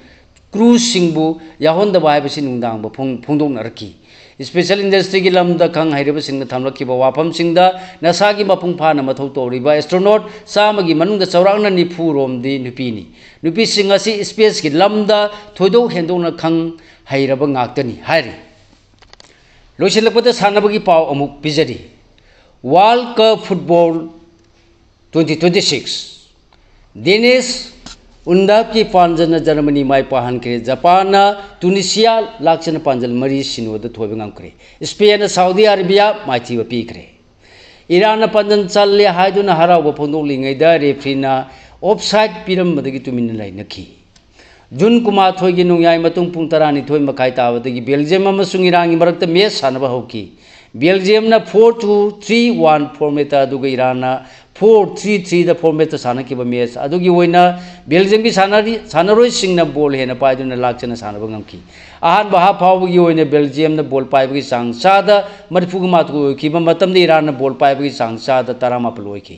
ꯀ꯭ꯔꯨꯁꯤꯡꯕꯨ ꯌꯥꯎꯍꯟꯗꯕ ꯍꯥꯏꯕꯁꯤ ꯅꯨꯡꯗꯥꯡꯕ ꯐꯣꯡ-, ꯐꯣꯡꯗꯣꯛꯅꯔꯛꯈꯤ꯫ ꯁ꯭ꯄꯦꯁꯦꯜ ꯏꯟꯗꯁꯇ꯭ꯔꯤꯒꯤ ꯂꯝꯗ ꯈꯪ ꯍꯩꯔꯕꯁꯤꯡꯅ ꯊꯝꯂꯛꯈꯤꯕ ꯋꯥꯐꯝꯁꯤꯡꯗ ꯅꯥꯁꯥꯒꯤ ꯃꯄꯨꯡ ꯐꯥꯅ ꯃꯊꯧ ꯇꯧꯔꯤꯕ ꯑꯦꯁꯇ꯭ꯔꯣꯅꯣꯠ ꯆꯥꯝꯃꯒꯤ ꯃꯅꯨꯡꯗ ꯆꯥꯎꯔꯥꯛꯅ ꯅꯤꯐꯨ ꯔꯣꯝꯗꯤ ꯅꯨꯄꯤꯅꯤ꯫ ꯅꯨꯄꯤꯁꯤꯡ ꯑꯁꯤ ꯁ꯭ꯄꯦꯁꯀꯤ ꯂꯝꯗ ꯊꯣꯏꯗꯣꯛ ꯍꯦꯟꯗꯣꯛꯅ ꯈꯪ ꯍꯩꯔꯕ ꯉꯥꯛꯇꯅꯤ ꯍꯥꯏꯔꯤ꯫ ꯂꯣꯏꯁꯤꯜꯂꯛꯄꯗ ꯁꯥꯟꯅꯕꯒꯤ ꯄꯥꯎ ꯑꯃꯨꯛ ꯄꯤꯖꯔꯤ꯫ World Cup Football twenty twenty-six꯫ Danish ꯎꯟꯗꯥꯞꯀꯤ ꯄꯥꯟꯖꯜꯅ ꯖꯔꯃꯅꯤ ꯃꯥꯏ ꯄꯥꯛꯍꯟꯈ꯭ꯔꯦ꯫ ꯖꯄꯥꯟꯅ ꯇꯨꯅꯤꯁꯤꯌꯥ ꯂꯥꯛꯆꯅ ꯄꯥꯟꯖꯜ ꯃꯔꯤ ꯁꯤꯅꯣꯗ ꯊꯣꯏꯕ ꯉꯝꯈ꯭ꯔꯦ꯫ ꯁ꯭ꯄꯦꯟꯅ ꯁꯥꯎꯗꯤ ꯑꯔꯦꯕꯤꯌꯥ ꯃꯥꯏꯊꯤꯕ ꯄꯤꯈ꯭ꯔꯦ꯫ ꯏꯔꯥꯟꯅ ꯄꯥꯟꯖꯜ ꯆꯜꯂꯦ ꯍꯥꯏꯗꯨꯅ ꯍꯔꯥꯎꯕ ꯐꯣꯡꯗꯣꯛꯂꯤꯉꯩꯗ ꯔꯦꯐ꯭ꯔꯤꯅ ꯑꯣꯐꯁꯥꯏꯗ ꯄꯤꯔꯝꯕꯗꯒꯤ ꯇꯨꯃꯤꯟꯅ ꯂꯩꯅꯈꯤ꯫ ꯖꯨꯟ ꯀꯨꯟꯃꯥꯊꯣꯏꯒꯤ ꯅꯣꯡꯌꯥꯏ ꯃꯇꯨꯡ ꯄꯨꯡ ꯇꯔꯥꯅꯤꯊꯣꯏ ꯃꯈꯥꯏ ꯇꯥꯕꯗꯒꯤ ꯕꯦꯜꯖꯤꯌꯝ ꯑꯃꯁꯨꯡ ꯏꯔꯥꯟꯒꯤ ꯃꯔꯛꯇ ꯃꯦꯆ ꯁꯥꯟꯅꯕ ꯍꯧꯈꯤ꯫ ꯕꯦꯜꯖꯤꯌꯝꯅ four two three one ꯐꯣꯔꯃꯦꯠꯇ, ꯑꯗꯨꯒ ꯏꯔꯥꯟꯅ ꯐꯣꯔ ꯊ꯭ꯔꯤ ꯊ꯭ꯔꯤꯗ ꯐꯣꯔꯃꯦꯠꯇ ꯁꯥꯟꯅꯈꯤꯕ ꯃꯦꯠꯆ ꯑꯗꯨꯒꯤ ꯑꯣꯏꯅ ꯕꯦꯜꯖꯤꯌꯝꯒꯤ ꯁꯥꯟꯅꯔꯤ ꯁꯥꯟꯅꯔꯣꯏꯁꯤꯡꯅ ꯕꯣꯜ ꯍꯦꯟꯅ ꯄꯥꯏꯗꯨꯅ ꯂꯥꯛꯆꯅ ꯁꯥꯟꯅꯕ ꯉꯝꯈꯤ꯫ ꯑꯍꯥꯟꯕ ꯍꯥꯞ ꯐꯥꯎꯕꯒꯤ ꯑꯣꯏꯅ ꯕꯦꯜꯖꯤꯌꯝꯅ ꯕꯣꯜ ꯄꯥꯏꯕꯒꯤ ꯆꯥꯡ ꯆꯥꯗ ꯃꯔꯤꯐꯨꯒ ꯃꯥꯊꯣꯏ ꯑꯣꯏꯈꯤꯕ ꯃꯇꯝꯗ ꯏꯔꯥꯟꯅ ꯕꯣꯜ ꯄꯥꯏꯕꯒꯤ ꯆꯥꯡ ꯆꯥꯗ ꯇꯔꯥꯃꯥꯄꯜ ꯑꯣꯏꯈꯤ꯫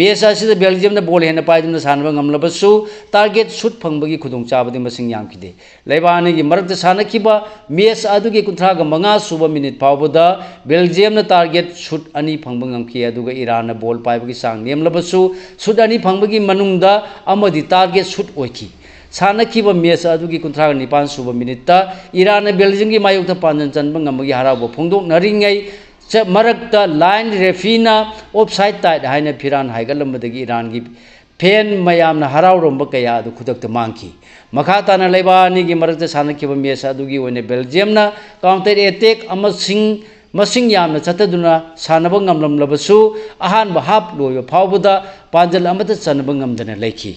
ꯃꯦꯠꯆ ꯑꯁꯤꯗ ꯕꯦꯜꯖꯤꯌꯝꯅ ꯕꯣꯜ ꯍꯦꯟꯅ ꯄꯥꯏꯗꯨꯅ ꯁꯥꯟꯅꯕ ꯉꯝꯂꯕꯁꯨ ꯇꯥꯔꯒꯦꯠ ꯁꯨꯠ ꯐꯪꯕꯒꯤ ꯈꯨꯗꯣꯡꯆꯥꯕꯗꯤ ꯃꯁꯤꯡ ꯌꯥꯝꯈꯤꯗꯦ꯫ ꯂꯩꯕꯥꯛ ꯑꯅꯤꯒꯤ ꯃꯔꯛꯇ ꯁꯥꯟꯅꯈꯤꯕ ꯃꯦꯠꯆ ꯑꯗꯨꯒꯤ ꯀꯨꯟꯊ꯭ꯔꯥꯒ ꯃꯉꯥ ꯁꯨꯕ ꯃꯤꯅꯤꯠ ꯐꯥꯎꯕꯗ ꯕꯦꯜꯖꯤꯌꯝꯅ ꯇꯥꯔꯒꯦꯠ ꯁꯨꯠ ꯑꯅꯤ ꯐꯪꯕ ꯉꯝꯈꯤ, ꯑꯗꯨꯒ ꯏꯔꯥꯟꯅ ꯕꯣꯜ ꯄꯥꯏꯕꯒꯤ ꯆꯥꯡ ꯅꯦꯝꯂꯕꯁꯨ ꯁꯨꯠ ꯑꯅꯤ ꯐꯪꯕꯒꯤ ꯃꯅꯨꯡꯗ ꯑꯃꯗꯤ ꯇꯥꯔꯒꯦꯠ ꯁꯨꯠ ꯑꯣꯏꯈꯤ꯫ ꯁꯥꯟꯅꯈꯤꯕ ꯃꯦꯠꯆ ꯑꯗꯨꯒꯤ ꯀꯨꯟꯊ꯭ꯔꯥꯒ ꯅꯤꯄꯥꯟ ꯁꯨꯕ ꯃꯤꯅꯤꯠꯇ ꯏꯔꯥꯟꯅ ꯕꯦꯜꯖꯤꯌꯝꯒꯤ ꯃꯥꯌꯣꯛꯇ ꯄꯥꯟꯖꯟ ꯆꯟꯕ ꯉꯝꯕꯒꯤ ꯍꯔꯥꯎꯕ ꯐꯣꯡꯗꯣꯛꯅꯔꯤꯉꯩ ꯆ-, ꯃꯔꯛꯇ ꯂꯥꯏꯟ ꯔꯦꯐꯤꯅ ꯑꯣꯐꯁꯥꯏꯠ ꯇꯥꯏꯠ ꯍꯥꯏꯅ ꯐꯤꯔꯥꯟ ꯍꯥꯏꯒꯠꯂꯝꯕꯗꯒꯤ ꯏꯔꯥꯟꯒꯤ ꯐꯦꯟ ꯃꯌꯥꯝꯅ ꯍꯔꯥꯎꯔꯝꯕ ꯀꯌꯥ ꯑꯗꯨ ꯈꯨꯗꯛꯇ ꯃꯥꯡꯈꯤ꯫ ꯃꯈꯥ ꯇꯥꯅ ꯂꯩꯕꯥꯛ ꯑꯅꯤꯒꯤ ꯃꯔꯛꯇ ꯁꯥꯟꯅꯈꯤꯕ ꯃꯦꯠꯆ ꯑꯗꯨꯒꯤ ꯑꯣꯏꯅ ꯕꯦꯜꯖꯤꯌꯝꯅ ꯀꯥꯎꯟꯇꯔ ꯑꯦꯇꯦꯛ ꯑꯃꯁꯨꯡ ꯃꯁꯤꯡ ꯌꯥꯝꯅ ꯆꯠꯊꯗꯨꯅ ꯁꯥꯟꯅꯕ ꯉꯝꯂꯝꯂꯕꯁꯨ ꯑꯍꯥꯟꯕ ꯍꯥꯞ ꯂꯣꯏꯕ ꯐꯥꯎꯕꯗ ꯄꯥꯟꯖꯜ ꯑꯃꯠꯇ ꯆꯟꯕ ꯉꯝꯗꯅ ꯂꯩꯈꯤ꯫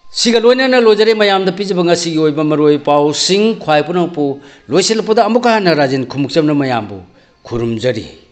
ꯁꯤꯒ ꯂꯣꯏꯅꯅ ꯂꯣꯏꯖꯔꯦ ꯃꯌꯥꯝꯗ ꯄꯤꯖꯕ ꯉꯁꯤꯒꯤ ꯑꯣꯏꯕ ꯃꯔꯨꯑꯣꯏ ꯄꯥꯎꯁꯤꯡ꯫ ꯈ꯭ꯋꯥꯏ ꯄꯨꯝꯅꯃꯛꯄꯨ ꯂꯣꯏꯁꯤꯜꯂꯛꯄꯗ ꯑꯃꯨꯛꯀ ꯍꯟꯅ ꯔꯥꯖꯦꯟ ꯈꯨꯃꯨꯛꯆꯝꯅ ꯃꯌꯥꯝꯕꯨ ꯈꯨꯔꯨꯝꯖꯔꯤ꯫